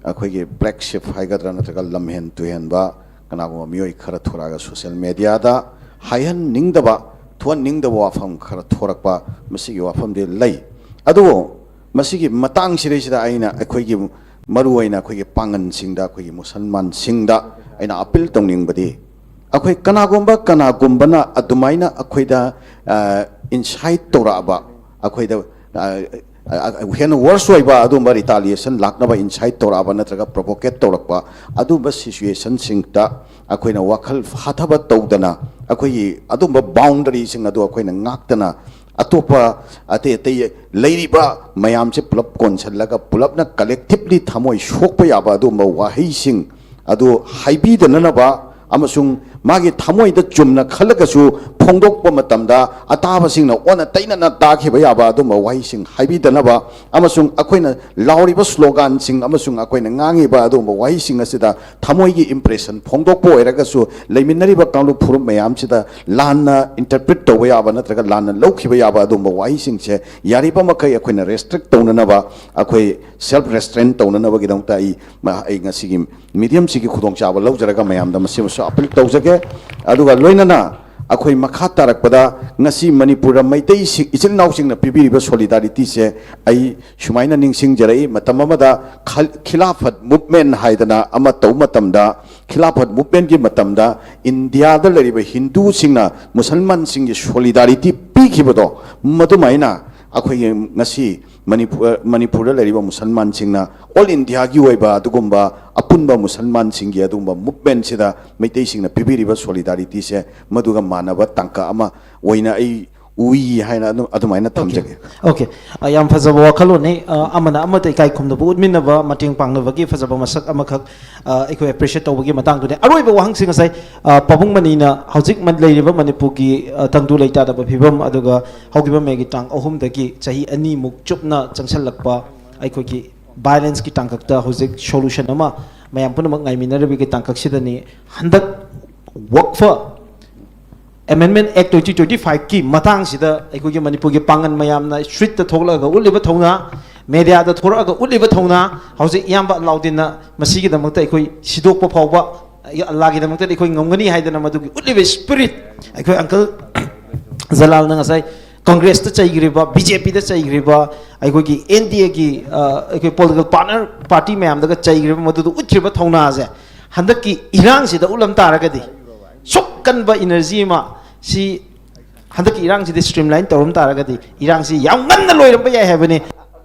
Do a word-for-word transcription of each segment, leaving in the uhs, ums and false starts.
ꯑꯩꯈꯣꯏꯒꯤ black shift ꯍꯥꯏꯒꯗ꯭ꯔꯥ, ꯅꯠꯇ꯭ꯔꯒ ꯂꯝꯍꯦꯟ ꯇꯨꯍꯦꯟꯕ ꯀꯅꯥꯒꯨꯝꯕ ꯃꯤꯑꯣꯏ ꯈꯔ ꯊꯣꯔꯛꯑꯒ ꯁꯣꯁꯤꯌꯦꯜ ꯃꯦꯗꯤꯌꯥꯗ ꯍꯥꯏꯍꯟꯅꯤꯡꯗꯕ, ꯊꯣꯛꯍꯟꯅꯤꯡꯗꯕ ꯋꯥꯐꯝ ꯈꯔ ꯊꯣꯔꯛꯄ, ꯃꯁꯤꯒꯤ ꯋꯥꯐꯝꯗꯤ ꯂꯩ꯫ ꯑꯗꯨꯕꯨ ꯃꯁꯤꯒꯤ ꯃꯇꯥꯡꯁꯤꯗꯩꯁꯤꯗ ꯑꯩꯅ ꯑꯩꯈꯣꯏꯒꯤ, ꯃꯔꯨꯑꯣꯏꯅ ꯑꯩꯈꯣꯏꯒꯤ ꯄꯥꯡꯒꯟꯁꯤꯡꯗ, ꯑꯩꯈꯣꯏꯒꯤ ꯃꯨꯁꯜꯃꯥꯟꯁꯤꯡꯗ ꯑꯩꯅ ꯑꯄꯤꯜ ꯇꯧꯅꯤꯡꯕꯗꯤ, ꯑꯩꯈꯣꯏ ꯀꯅꯥꯒꯨꯝꯕ ꯀꯅꯥꯒꯨꯝꯕꯅ ꯑꯗꯨꯃꯥꯏꯅ ꯑꯩꯈꯣꯏꯗ ꯏꯟꯁꯥꯏꯠ ꯇꯧꯔꯛꯑꯕ, ꯑꯩꯈꯣꯏꯗ ꯑ, ꯑ, ꯍꯦꯟꯅ ꯋꯔꯁ ꯑꯣꯏꯕ ꯑꯗꯨꯒꯨꯝꯕ ꯔꯤꯇꯥꯂꯤꯌꯦꯁꯟ ꯂꯥꯛꯅꯕ ꯏꯟꯁꯥꯏꯠ ꯇꯧꯔꯛꯑꯕ ꯅꯠꯇ꯭ꯔꯒ ꯄ꯭ꯔꯣꯚꯣꯀꯦꯠ ꯇꯧꯔꯛꯄ ꯑꯗꯨꯒꯨꯝꯕ ꯁꯤꯆꯨꯋꯦꯁꯟꯁꯤꯡꯗ ꯑꯩꯈꯣꯏꯅ ꯋꯥꯈꯜ ꯍꯥꯊꯕ ꯇꯧꯗꯅ, ꯑꯩꯈꯣꯏꯒꯤ ꯑꯗꯨꯒꯨꯝꯕ ꯕꯥꯎꯟꯗꯔꯤꯁꯤꯡ ꯑꯗꯨ ꯑꯩꯈꯣꯏꯅ ꯉꯥꯛꯇꯅ, ꯑꯇꯣꯞꯄ ꯑꯇꯩ ꯑꯇꯩ ꯂꯩꯔꯤꯕ ꯃꯌꯥꯝꯁꯦ ꯄꯨꯂꯞ ꯀꯣꯟꯁꯤꯜꯂꯒ ꯄꯨꯂꯞꯅ ꯀꯂꯦꯛꯇꯤꯞꯂꯤ ꯊꯃꯣꯏ ꯁꯣꯛꯄ ꯌꯥꯕ ꯑꯗꯨꯒꯨꯝꯕ ꯋꯥꯍꯩꯁꯤꯡ ꯑꯗꯨ ꯍꯥꯏꯕꯤꯗꯅꯅꯕ ꯑꯃꯁꯨꯡ ꯃꯥꯒꯤ ꯊꯃꯣꯏꯗ ꯆꯨꯝꯅ ꯈꯜꯂꯒꯁꯨ ꯐꯣꯡꯗꯣꯛꯄ ꯃꯇꯝꯗ ꯑꯇꯥꯕꯁꯤꯡꯅ ꯑꯣꯟꯅ ꯇꯩꯅꯅ ꯇꯥꯈꯤꯕ ꯌꯥꯕ ꯑꯗꯨꯒꯨꯝꯕ ꯋꯥꯍꯩꯁꯤꯡ ꯍꯥꯏꯕꯤꯗꯅꯕ, ꯑꯃꯁꯨꯡ ꯑꯩꯈꯣꯏꯅ ꯂꯥꯎꯔꯤꯕ ꯁ꯭ꯂꯣꯒꯥꯟꯁꯤꯡ ꯑꯃꯁꯨꯡ ꯑꯩꯈꯣꯏꯅ ꯉꯥꯡꯉꯤꯕ ꯑꯗꯨꯒꯨꯝꯕ ꯋꯥꯍꯩꯁꯤꯡ ꯑꯁꯤꯗ ꯊꯃꯣꯏꯒꯤ ꯏꯝꯄ꯭ꯔꯦꯁꯟ ꯐꯣꯡꯗꯣꯛꯄ ꯑꯣꯏꯔꯒꯁꯨ, ꯂꯩꯃꯤꯟꯅꯔꯤꯕ ꯀꯥꯡꯂꯨꯞ ꯐꯨꯔꯨꯞ ꯃꯌꯥꯝꯁꯤꯗ ꯂꯥꯟꯅ ꯏꯟꯇꯔꯄ꯭ꯔꯤꯠ ꯇꯧꯕ ꯌꯥꯕ ꯅꯠꯇ꯭ꯔꯒ ꯂꯥꯟꯅ ꯂꯧꯈꯤꯕ ꯌꯥꯕ ꯑꯗꯨꯒꯨꯝꯕ ꯋꯥꯍꯩꯁꯤꯡꯁꯦ ꯌꯥꯔꯤꯕ ꯃꯈꯩ ꯑꯩꯈꯣꯏꯅ ꯔꯦꯁꯇ꯭ꯔꯤꯛ ꯇꯧꯅꯅꯕ, ꯑꯩꯈꯣꯏ ꯁꯦꯜꯐ ꯔꯦꯁꯇ꯭ꯔꯦꯟ ꯇꯧꯅꯅꯕꯒꯤꯗꯃꯛꯇ ꯑꯩ, ꯑꯩ ꯉꯁꯤꯒꯤ ꯃꯤꯗꯤꯌꯝꯁꯤꯒꯤ ꯈꯨꯗꯣꯡꯆꯥꯕ ꯂꯧꯖꯔꯒ ꯃꯌꯥꯝꯗ ꯃꯁꯤꯃꯁꯨ ꯑꯄꯤꯜ ꯇꯧꯖꯒꯦ꯫ ꯑꯗꯨꯒ ꯂꯣꯏꯅꯅ ꯑꯩꯈꯣꯏ ꯃꯈꯥ ꯇꯥꯔꯛꯄꯗ ꯉꯁꯤ ꯃꯅꯤꯄꯨꯔꯗ ꯃꯩꯇꯩꯁꯤꯡ, ꯏꯆꯤꯜ ꯏꯅꯥꯎꯁꯤꯡꯅ ꯄꯤꯕꯤꯔꯤꯕ ꯁꯣꯂꯤꯗꯥꯔꯤꯇꯤꯁꯦ ꯑꯩ ꯁꯨꯃꯥꯏꯅ ꯅꯤꯡꯁꯤꯡꯖꯔꯛꯏ꯫ ꯃꯇꯝ ꯑꯃꯗ ꯈꯜ-, ꯈꯤꯂꯥꯐꯠ ꯃꯨꯚꯃꯦꯟ ꯍꯥꯏꯗꯅ ꯑꯃ ꯇꯧꯕ ꯃꯇꯝꯗ, ꯈꯤꯂꯥꯐꯠ ꯃꯨꯚꯃꯦꯟꯒꯤ ꯃꯇꯝꯗ ꯏꯟꯗꯤꯌꯥꯗ ꯂꯩꯔꯤꯕ ꯍꯤꯟꯗꯨꯁꯤꯡꯅ ꯃꯨꯁꯜꯃꯥꯟꯁꯤꯡꯒꯤ ꯁꯣꯂꯤꯗꯥꯔꯤꯇꯤ ꯄꯤꯈꯤꯕꯗꯣ, ꯃꯗꯨꯃꯥꯏꯅ ꯑꯩꯈꯣꯏꯒꯤ ꯉꯁꯤ ꯃꯅꯤꯄꯨꯔ, ꯃꯅꯤꯄꯨꯔꯗ ꯂꯩꯔꯤꯕ ꯃꯨꯁꯜꯃꯥꯟꯁꯤꯡꯅ ꯑꯣꯜ ꯏꯟꯗꯤꯌꯥꯒꯤ ꯑꯣꯏꯕ ꯑꯗꯨꯒꯨꯝꯕ ꯑꯄꯨꯟꯕ ꯃꯨꯁꯜꯃꯥꯟꯁꯤꯡꯒꯤ ꯑꯗꯨꯒꯨꯝꯕ ꯃꯨꯚꯃꯦꯟꯁꯤꯗ ꯃꯩꯇꯩꯁꯤꯡꯅ ꯄꯤꯕꯤꯔꯤꯕ ꯁꯣꯂꯤꯗꯥꯔꯤꯇꯤꯁꯦ ꯃꯗꯨꯒ ꯃꯥꯟꯅꯕ ꯇꯥꯡꯀꯛ ꯑꯃ ꯑꯣꯏꯅ ꯑꯩ ꯎꯏ ꯍꯥꯏꯅ ꯑꯗꯨꯝ, ꯑꯗꯨꯃꯥꯏꯅ ꯊꯝꯖꯒꯦ꯫ ꯑꯣꯀꯦ, ꯑ, ꯌꯥꯝ ꯐꯖꯕ ꯋꯥꯈꯜꯂꯣꯟꯅꯤ꯫ ꯑ, ꯑꯃꯅ ꯑꯃꯗ ꯏꯀꯥꯏ ꯈꯨꯝꯅꯕ ꯎꯠꯃꯤꯟꯅꯕ, ꯃꯇꯦꯡ ꯄꯥꯡꯅꯕꯒꯤ ꯐꯖꯕ ꯃꯁꯛ ꯑꯃꯈꯛ, ꯑ, ꯑꯩꯈꯣꯏ ꯑꯦꯄ꯭ꯔꯤꯁꯤꯌꯦꯠ ꯇꯧꯕꯒꯤ ꯃꯇꯥꯡꯗꯨꯅꯤ꯫ ꯑꯔꯣꯏꯕ ꯋꯥꯍꯪꯁꯤ ꯉꯁꯥꯏ, ꯑ, ꯄꯥꯕꯨꯡ ꯃꯅꯤꯅ ꯍꯧꯖꯤꯛ ꯃ-, ꯂꯩꯔꯤꯕ ꯃꯅꯤꯄꯨꯔꯒꯤ, ꯑ, ꯇꯪꯗꯨ ꯂꯩꯇꯥꯗꯕ ꯐꯤꯕꯝ, ꯑꯗꯨꯒ ꯍꯧꯈꯤꯕ ꯃꯦꯒꯤ ꯇꯥꯡ ꯑꯍꯨꯝꯗꯒꯤ ꯆꯍꯤ ꯑꯅꯤꯃꯨꯛ ꯆꯨꯞꯅ ꯆꯪꯁꯜꯂꯛꯄ ꯑꯩꯈꯣꯏꯒꯤ ꯚꯥꯏꯂꯦꯟꯁꯀꯤ ꯇꯥꯡꯀꯛꯇ ꯍꯧꯖꯤꯛ ꯁꯣꯂꯨꯁꯟ ꯑꯃ ꯃꯌꯥꯝ ꯄꯨꯝꯅꯃꯛ ꯉꯥꯏꯃꯤꯟꯅꯔꯤꯕꯒꯤ ꯇꯥꯡꯀꯛꯁꯤꯗꯅꯤ꯫ ꯍꯟꯗꯛ ꯋꯛꯐ ꯑꯦꯃꯦꯟꯃꯦꯟ ꯑꯦꯛ ꯇ꯭ꯋꯦꯟꯇꯤ ꯇ꯭ꯋꯦꯟꯇꯤ ꯐꯥꯏꯚꯀꯤ ꯃꯇꯥꯡꯁꯤꯗ ꯑꯩꯈꯣꯏꯒꯤ ꯃꯅꯤꯄꯨꯔꯒꯤ ꯄꯥꯡꯒꯜ ꯃꯌꯥꯝꯅ ꯁ꯭ꯇ꯭ꯔꯤꯠꯇ ꯊꯣꯛꯂꯛꯑꯒ ꯎꯠꯂꯤꯕ ꯊꯧꯅꯥ, ꯃꯦꯗꯤꯌꯥꯗ ꯊꯣꯔꯛꯑꯒ ꯎꯠꯂꯤꯕ ꯊꯧꯅꯥ, ꯍꯧꯖꯤꯛ ꯏꯌꯥꯝꯕ ꯑꯂꯥꯎꯗꯤꯟꯅ ꯃꯁꯤꯒꯤꯗꯃꯛꯇ ꯑꯩꯈꯣꯏ ꯁꯤꯗꯣꯛꯄ ꯐꯥꯎꯕ, ꯑꯜꯂꯥꯒꯤꯗꯃꯛꯇꯗꯤ ꯑꯩꯈꯣꯏ ꯉꯝꯒꯅꯤ ꯍꯥꯏꯗꯅ ꯃꯗꯨꯒꯤ ꯎꯠꯂꯤꯕ ꯁ꯭ꯄꯤꯔꯤꯠ, ꯑꯩꯈꯣꯏ ꯑꯪꯀꯜ ꯖꯂꯥꯜꯅ ꯉꯁꯥꯏ ꯀꯪꯒ꯭ꯔꯦꯁꯇ ꯆꯩꯈ꯭ꯔꯤꯕ, ꯕꯤ ꯖꯦ ꯄꯤꯗ ꯆꯩꯈ꯭ꯔꯤꯕ, ꯑꯩꯈꯣꯏꯒꯤ ꯑꯦꯟ ꯗꯤ ꯑꯦꯒꯤ ꯑꯩꯈꯣꯏ ꯄꯣꯂꯤꯇꯤꯀꯦꯜ ꯄꯥꯔꯠꯅꯔ ꯄꯥꯔꯇꯤ ꯃꯌꯥꯝꯗꯒ ꯆꯩꯈ꯭ꯔꯤꯕ, ꯃꯗꯨꯗ ꯎꯠꯈ꯭ꯔꯤꯕ ꯊꯧꯅꯥꯁꯦ ꯍꯟꯗꯛꯀꯤ ꯏꯔꯥꯡꯁꯤꯗ ꯎꯠꯂꯝ ꯇꯥꯔꯒꯗꯤ, ꯁꯨꯛ ꯀꯟꯕ ꯏꯅꯔꯖꯤ ꯑꯃ ꯁꯤ ꯍꯟꯗꯛꯀꯤ ꯏꯔꯥꯡꯁꯤꯗꯤ ꯁ꯭ꯇ꯭ꯔꯤꯝꯂꯥꯏꯟ ꯇꯧꯔꯝ ꯇꯥꯔꯒꯗꯤ ꯏꯔꯥꯡꯁꯤ ꯌꯥꯝ ꯉꯟꯅ ꯂꯣꯏꯔꯝꯕ ꯌꯥꯏ ꯍꯥꯏꯕꯅꯤ꯫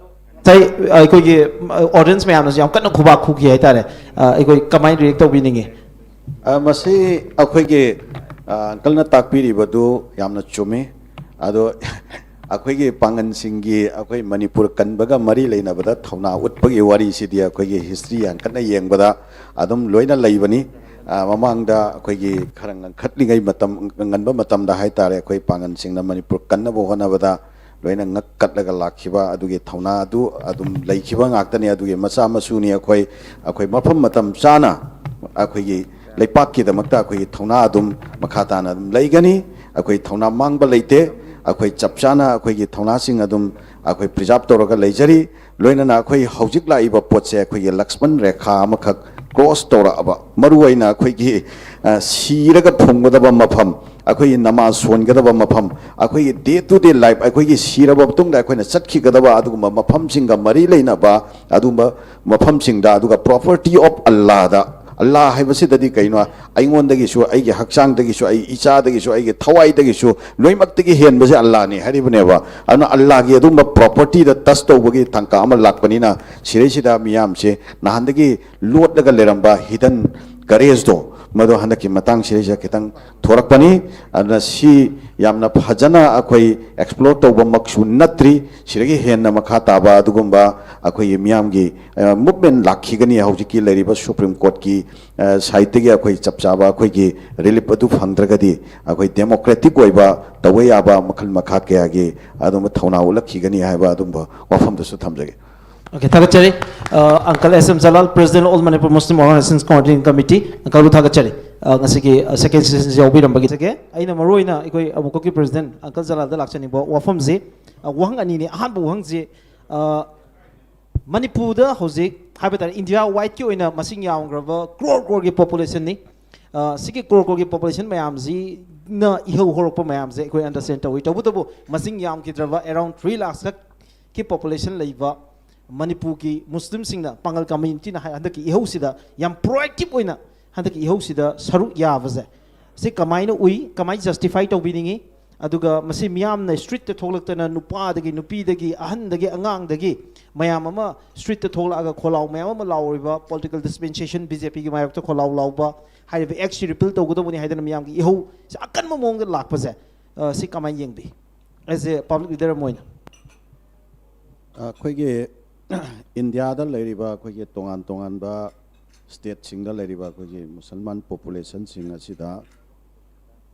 ꯉꯁꯥꯏ ꯑꯩꯈꯣꯏꯒꯤ ꯑꯣꯗꯤꯌꯦꯟꯁ ꯃꯌꯥꯝꯅꯁꯨ ꯌꯥꯝ ꯀꯟꯅ ꯈꯨꯕꯥꯛ ꯈꯨꯈꯤ ꯍꯥꯏꯇꯥꯔꯦ꯫ ꯑ, ꯑꯩꯈꯣꯏ ꯀꯃꯥꯏꯅ ꯔꯤꯌꯦꯛ ꯇꯧꯕꯤꯅꯤꯡꯉꯤ? ꯑ, ꯃꯁꯤ ꯑꯩꯈꯣꯏꯒꯤ, ꯑ, ꯑꯪꯀꯜꯅ ꯇꯥꯛꯄꯤꯔꯤꯕꯗꯨ ꯌꯥꯝꯅ ꯆꯨꯝꯃꯤ꯫ ꯑꯗꯣ ꯑꯩꯈꯣꯏꯒꯤ ꯄꯥꯡꯒꯜꯁꯤꯡꯒꯤ ꯑꯩꯈꯣꯏ ꯃꯅꯤꯄꯨꯔ ꯀꯟꯕꯒ ꯃꯔꯤ ꯂꯩꯅꯕꯗ ꯊꯧꯅꯥ ꯎꯠꯄꯒꯤ ꯋꯥꯔꯤꯁꯤꯗꯤ ꯑꯩꯈꯣꯏꯒꯤ ꯍꯤꯁꯇ꯭ꯔꯤ ꯌꯥꯝ ꯀꯟꯅ ꯌꯦꯡꯕꯗ ꯑꯗꯨꯝ ꯂꯣꯏꯅ ꯂꯩꯕꯅꯤ꯫ ꯑ, ꯃꯃꯥꯡꯗ ꯑꯩꯈꯣꯏꯒꯤ ꯈꯔ ꯉꯟꯈꯠꯂꯤꯉꯩ ꯃꯇꯝ, ꯉꯟꯕ ꯃꯇꯝꯗ ꯍꯥꯏꯇꯥꯔꯦ, ꯑꯩꯈꯣꯏ ꯄꯥꯡꯒꯜꯁꯤꯡꯅ ꯃꯅꯤꯄꯨꯔ ꯀꯟꯅꯕ ꯍꯣꯠꯅꯕꯗ ꯂꯣꯏꯅ ꯉꯛ ꯀꯠꯂꯒ ꯂꯥꯛꯈꯤꯕ ꯑꯗꯨꯒꯤ ꯊꯧꯅꯥ ꯑꯗꯨ ꯑꯗꯨꯝ ꯂꯩꯈꯤꯕ ꯉꯥꯛꯇꯅꯤ꯫ ꯑꯗꯨꯒꯤ ꯃꯆꯥ ꯃꯁꯨꯅꯤ ꯑꯩꯈꯣꯏ꯫ ꯑꯩꯈꯣꯏ ꯃꯐꯝ ꯃꯇꯝ ꯆꯥꯅ ꯑꯩꯈꯣꯏꯒꯤ ꯂꯩꯄꯥꯛꯀꯤꯗꯃꯛꯇ ꯑꯩꯈꯣꯏꯒꯤ ꯊꯧꯅꯥ ꯑꯗꯨꯝ ꯃꯈꯥ ꯇꯥꯅ ꯑꯗꯨꯝ ꯂꯩꯒꯅꯤ꯫ ꯑꯩꯈꯣꯏ ꯊꯧꯅꯥ ꯃꯥꯡꯕ ꯂꯩꯇꯦ꯫ ꯑꯩꯈꯣꯏ ꯆꯞ ꯆꯥꯅ ꯑꯩꯈꯣꯏꯒꯤ ꯊꯧꯅꯥꯁꯤꯡ ꯑꯗꯨꯝ ꯑꯩꯈꯣꯏ ꯄ꯭ꯔꯤꯖꯥꯕ ꯇꯧꯔꯒ ꯂꯩꯖꯔꯤ꯫ ꯂꯣꯏꯅꯅ ꯑꯩꯈꯣꯏ ꯍꯧꯖꯤꯛ ꯂꯥꯛꯏꯕ ꯄꯣꯠꯁꯦ ꯑꯩꯈꯣꯏꯒꯤ ꯂꯛꯁꯃꯟ ꯔꯦꯈꯥ ꯑꯃꯈꯛ ꯀ꯭ꯔꯣꯁ ꯇꯧꯔꯛꯑꯕ, ꯃꯔꯨꯑꯣꯏꯅ ꯑꯩꯈꯣꯏꯒꯤ, ꯑ, ꯁꯤꯔꯒ ꯐꯨꯝꯒꯗꯕ ꯃꯐꯝ, ꯑꯩꯈꯣꯏꯒꯤ ꯅꯃꯥꯖ ꯁꯣꯟꯒꯗꯕ ꯃꯐꯝ, ꯑꯩꯈꯣꯏꯒꯤ day to day life, ꯑꯩꯈꯣꯏꯒꯤ ꯁꯤꯔꯕ ꯃꯇꯨꯡꯗ ꯑꯩꯈꯣꯏꯅ ꯆꯠꯈꯤꯒꯗꯕ ꯑꯗꯨꯒꯨꯝꯕ ꯃꯐꯝꯁꯤꯡꯒ ꯃꯔꯤ ꯂꯩꯅꯕ ꯑꯗꯨꯒꯨꯝꯕ ꯃꯐꯝꯁꯤꯡꯗ, ꯑꯗꯨꯒ property of Allahꯗ, ꯑꯜꯂꯥ ꯍꯥꯏꯕꯁꯤꯗꯗꯤ ꯀꯩꯅꯣ? ꯑꯩꯉꯣꯟꯗꯒꯤꯁꯨ, ꯑꯩꯒꯤ ꯍꯛꯆꯥꯡꯗꯒꯤꯁꯨ, ꯑꯩ ꯏꯆꯥꯗꯒꯤꯁꯨ, ꯑꯩꯒꯤ ꯊꯋꯥꯏꯗꯒꯤꯁꯨ ꯂꯣꯏꯅꯃꯛꯇꯒꯤ ꯍꯦꯟꯕꯁꯦ ꯑꯜꯂꯥꯅꯤ ꯍꯥꯏꯔꯤꯕꯅꯦꯕ꯫ ꯑꯗꯨꯅ ꯑꯜꯂꯥꯒꯤ ꯑꯗꯨꯒꯨꯝꯕ propertyꯗ touch ꯇꯧꯕꯒꯤ ꯇꯥꯟꯖꯥ ꯑꯃ ꯂꯥꯛꯄꯅꯤꯅ ꯁꯤꯔꯩꯁꯤꯗ ꯃꯤꯌꯥꯝꯁꯦ ꯅꯍꯥꯟꯗꯒꯤ ꯂꯣꯠꯂꯒ ꯂꯩꯔꯝꯕ hidden courageꯗꯣ, ꯃꯗꯣ ꯍꯟꯗꯛꯀꯤ ꯃꯇꯥꯡꯁꯤꯗꯩꯁꯤꯗ ꯈꯤꯇꯪ ꯊꯣꯔꯛꯄꯅꯤ꯫ ꯑꯗꯨꯅ ꯁꯤ ꯌꯥꯝꯅ ꯐꯖꯅ ꯑꯩꯈꯣꯏ explore ꯇꯧꯕꯃꯛꯁꯨ ꯅꯠꯇ꯭ꯔꯤ꯫ ꯁꯤꯗꯒꯤ ꯍꯦꯟꯅ ꯃꯈꯥ ꯇꯥꯕ ꯑꯗꯨꯒꯨꯝꯕ ꯑꯩꯈꯣꯏꯒꯤ ꯃꯤꯌꯥꯝꯒꯤ, ꯑ, movement ꯂꯥꯛꯈꯤꯒꯅꯤ꯫ ꯍꯧꯖꯤꯛꯀꯤ ꯂꯩꯔꯤꯕ Supreme Courtꯀꯤ, ꯑ, sideꯇꯒꯤ ꯑꯩꯈꯣꯏ ꯆꯞ ꯆꯥꯕ ꯑꯩꯈꯣꯏꯒꯤ relief ꯑꯗꯨ ꯐꯪꯗ꯭ꯔꯒꯗꯤ ꯑꯩꯈꯣꯏ democratic ꯑꯣꯏꯕ ꯇꯧꯕ ꯌꯥꯕ ꯃꯈꯜ ꯃꯈꯥ ꯀꯌꯥꯒꯤ ꯑꯗꯨꯝꯕ ꯊꯧꯅꯥ ꯎꯠꯂꯛꯈꯤꯒꯅꯤ ꯍꯥꯏꯕ ꯑꯗꯨꯝꯕ ꯋꯥꯐꯝꯗꯨꯁꯨ ꯊꯝꯖꯒꯦ꯫ Okay, ꯊꯥꯒꯠꯆꯔꯤ꯫ ꯑ, Uncle S M Jalal, President, All Manipur Muslim Organizations Coordinating Committee, uncleꯕꯨ ꯊꯥꯒꯠꯆꯔꯤ꯫ ꯑ, ꯉꯁꯤꯒꯤ, ꯑ, second sessionꯁꯤ ꯌꯥꯎꯕꯤꯔꯝꯕꯒꯤ꯫ ꯊꯥꯒꯠꯆꯒꯦ꯫ ꯑꯩꯅ ꯃꯔꯨꯑꯣꯏꯅ ꯑꯩꯈꯣꯏ ꯑꯃꯨꯛꯀꯛꯀꯤ President Uncle Jalal ꯗ ꯂꯥꯛꯆꯅꯤꯡꯕ ꯋꯥꯐꯝꯁꯤ, ꯑ, ꯋꯥꯍꯪ ꯑꯅꯤꯅꯤ꯫ ꯑꯍꯥꯟꯕ ꯋꯥꯍꯪꯁꯤ, ꯑ, ꯃꯅꯤꯄꯨꯔꯗ ꯍꯧꯖꯤꯛ ꯍꯥꯏꯕ ꯇꯥꯔꯦ, ꯏꯟꯗꯤꯌꯥ ꯋꯥꯏꯗꯀꯤ ꯑꯣꯏꯅ ꯃꯁꯤꯡ ꯌꯥꯝꯈ꯭ꯔꯕ ꯀ꯭ꯔꯣꯔ ꯀ꯭ꯔꯣꯔꯒꯤ ꯄꯣꯄꯨꯂꯦꯁꯟꯅꯤ꯫ ꯑ, ꯁꯤꯒꯤ ꯀ꯭ꯔꯣꯔ ꯀ꯭ꯔꯣꯔꯒꯤ ꯄꯣꯄꯨꯂꯦꯁꯟ ꯃꯌꯥꯝꯁꯤꯅ ꯏꯍꯧ ꯍꯧꯔꯛꯄ ꯃꯌꯥꯝꯁꯦ ꯑꯩꯈꯣꯏ ꯑꯟꯗꯔꯁ꯭ꯇꯦꯟ ꯇꯧꯏ꯫ ꯇꯧꯕꯇꯕꯨ ꯃꯁꯤꯡ ꯌꯥꯝꯈꯤꯗ꯭ꯔꯕ ꯑꯦꯔꯥꯎꯟ ꯊ꯭ꯔꯤ ꯂꯥꯛꯁ ꯈꯛꯀꯤ ꯄꯣꯄꯨꯂꯦꯁꯟ ꯂꯩꯕ ꯃꯅꯤꯄꯨꯔꯒꯤ ꯃꯨꯁꯂꯤꯝꯁꯤꯡꯅ, ꯄꯥꯉꯜ ꯀꯝꯃ꯭ꯌꯨꯅꯤꯇꯤꯅ ꯍꯥꯏ-, ꯍꯟꯗꯛꯀꯤ ꯏꯍꯧꯁꯤꯗ ꯌꯥꯝ ꯄ꯭ꯔꯣꯑꯦꯛꯇꯤꯚ ꯑꯣꯏꯅ ꯍꯟꯗꯛꯀꯤ ꯏꯍꯧꯁꯤꯗ ꯁꯔꯨꯛ ꯌꯥꯕꯁꯦ, ꯁꯤ ꯀꯃꯥꯏꯅ ꯎꯏ, ꯀꯃꯥꯏꯅ ꯖꯁꯇꯤꯐꯥꯏ ꯇꯧꯕꯤꯅꯤꯡꯉꯤ? ꯑꯗꯨꯒ ꯃꯁꯤ ꯃꯤꯌꯥꯝꯅ ꯁ꯭ꯇ꯭ꯔꯤꯠꯇ ꯊꯣꯛꯂꯛꯇꯅ, ꯅꯨꯄꯥꯗꯒꯤ, ꯅꯨꯄꯤꯗꯒꯤ, ꯑꯍꯟꯗꯒꯤ, ꯑꯉꯥꯡꯗꯒꯤ, ꯃꯌꯥꯝ ꯑꯃ ꯁ꯭ꯇ꯭ꯔꯤꯠꯇ ꯊꯣꯛꯂꯛꯑꯒ ꯈꯣꯜꯂꯥꯎ ꯃꯌꯥꯝ ꯑꯃ ꯂꯥꯎꯔꯤꯕ, ꯄꯣꯂꯤꯇꯤꯀꯦꯜ ꯗꯤꯁꯄꯦꯟꯁꯦꯁꯟ, ꯕꯤ ꯖꯦ ꯄꯤꯒꯤ ꯃꯥꯌꯣꯛꯇ ꯈꯣꯜꯂꯥꯎ ꯂꯥꯎꯕ, ꯍꯥꯏꯔꯤꯕ ꯑꯦꯛꯁꯁꯤ ꯔꯤꯄꯤꯜ ꯇꯧꯒꯗꯕꯅꯤ ꯍꯥꯏꯗꯅ ꯃꯤꯌꯥꯝꯒꯤ ꯏꯍꯧꯁꯦ ꯑꯀꯟꯕ ꯃꯑꯣꯡꯗ ꯂꯥꯛꯄꯁꯦ, ꯑ, ꯁꯤ ꯀꯃꯥꯏꯅ ꯌꯦꯡꯕꯤ? ꯑꯦꯁ ꯑꯦ ꯄꯕ꯭ꯂꯤꯛ ꯂꯤꯗꯔ ꯑꯃ ꯑꯣꯏꯅ꯫ ꯑꯩꯈꯣꯏꯒꯤ ꯏꯟꯗꯤꯌꯥꯗ ꯂꯩꯔꯤꯕ ꯑꯩꯈꯣꯏꯒꯤ ꯇꯣꯉꯥꯟ ꯇꯣꯉꯥꯟꯕ ꯁ꯭ꯇꯦꯠꯁꯤꯡꯗ ꯂꯩꯔꯤꯕ ꯑꯩꯈꯣꯏꯒꯤ ꯃꯨꯁꯜꯃꯥꯟ ꯄꯣꯄꯨꯂꯦꯁꯟꯁꯤꯡ ꯑꯁꯤꯗ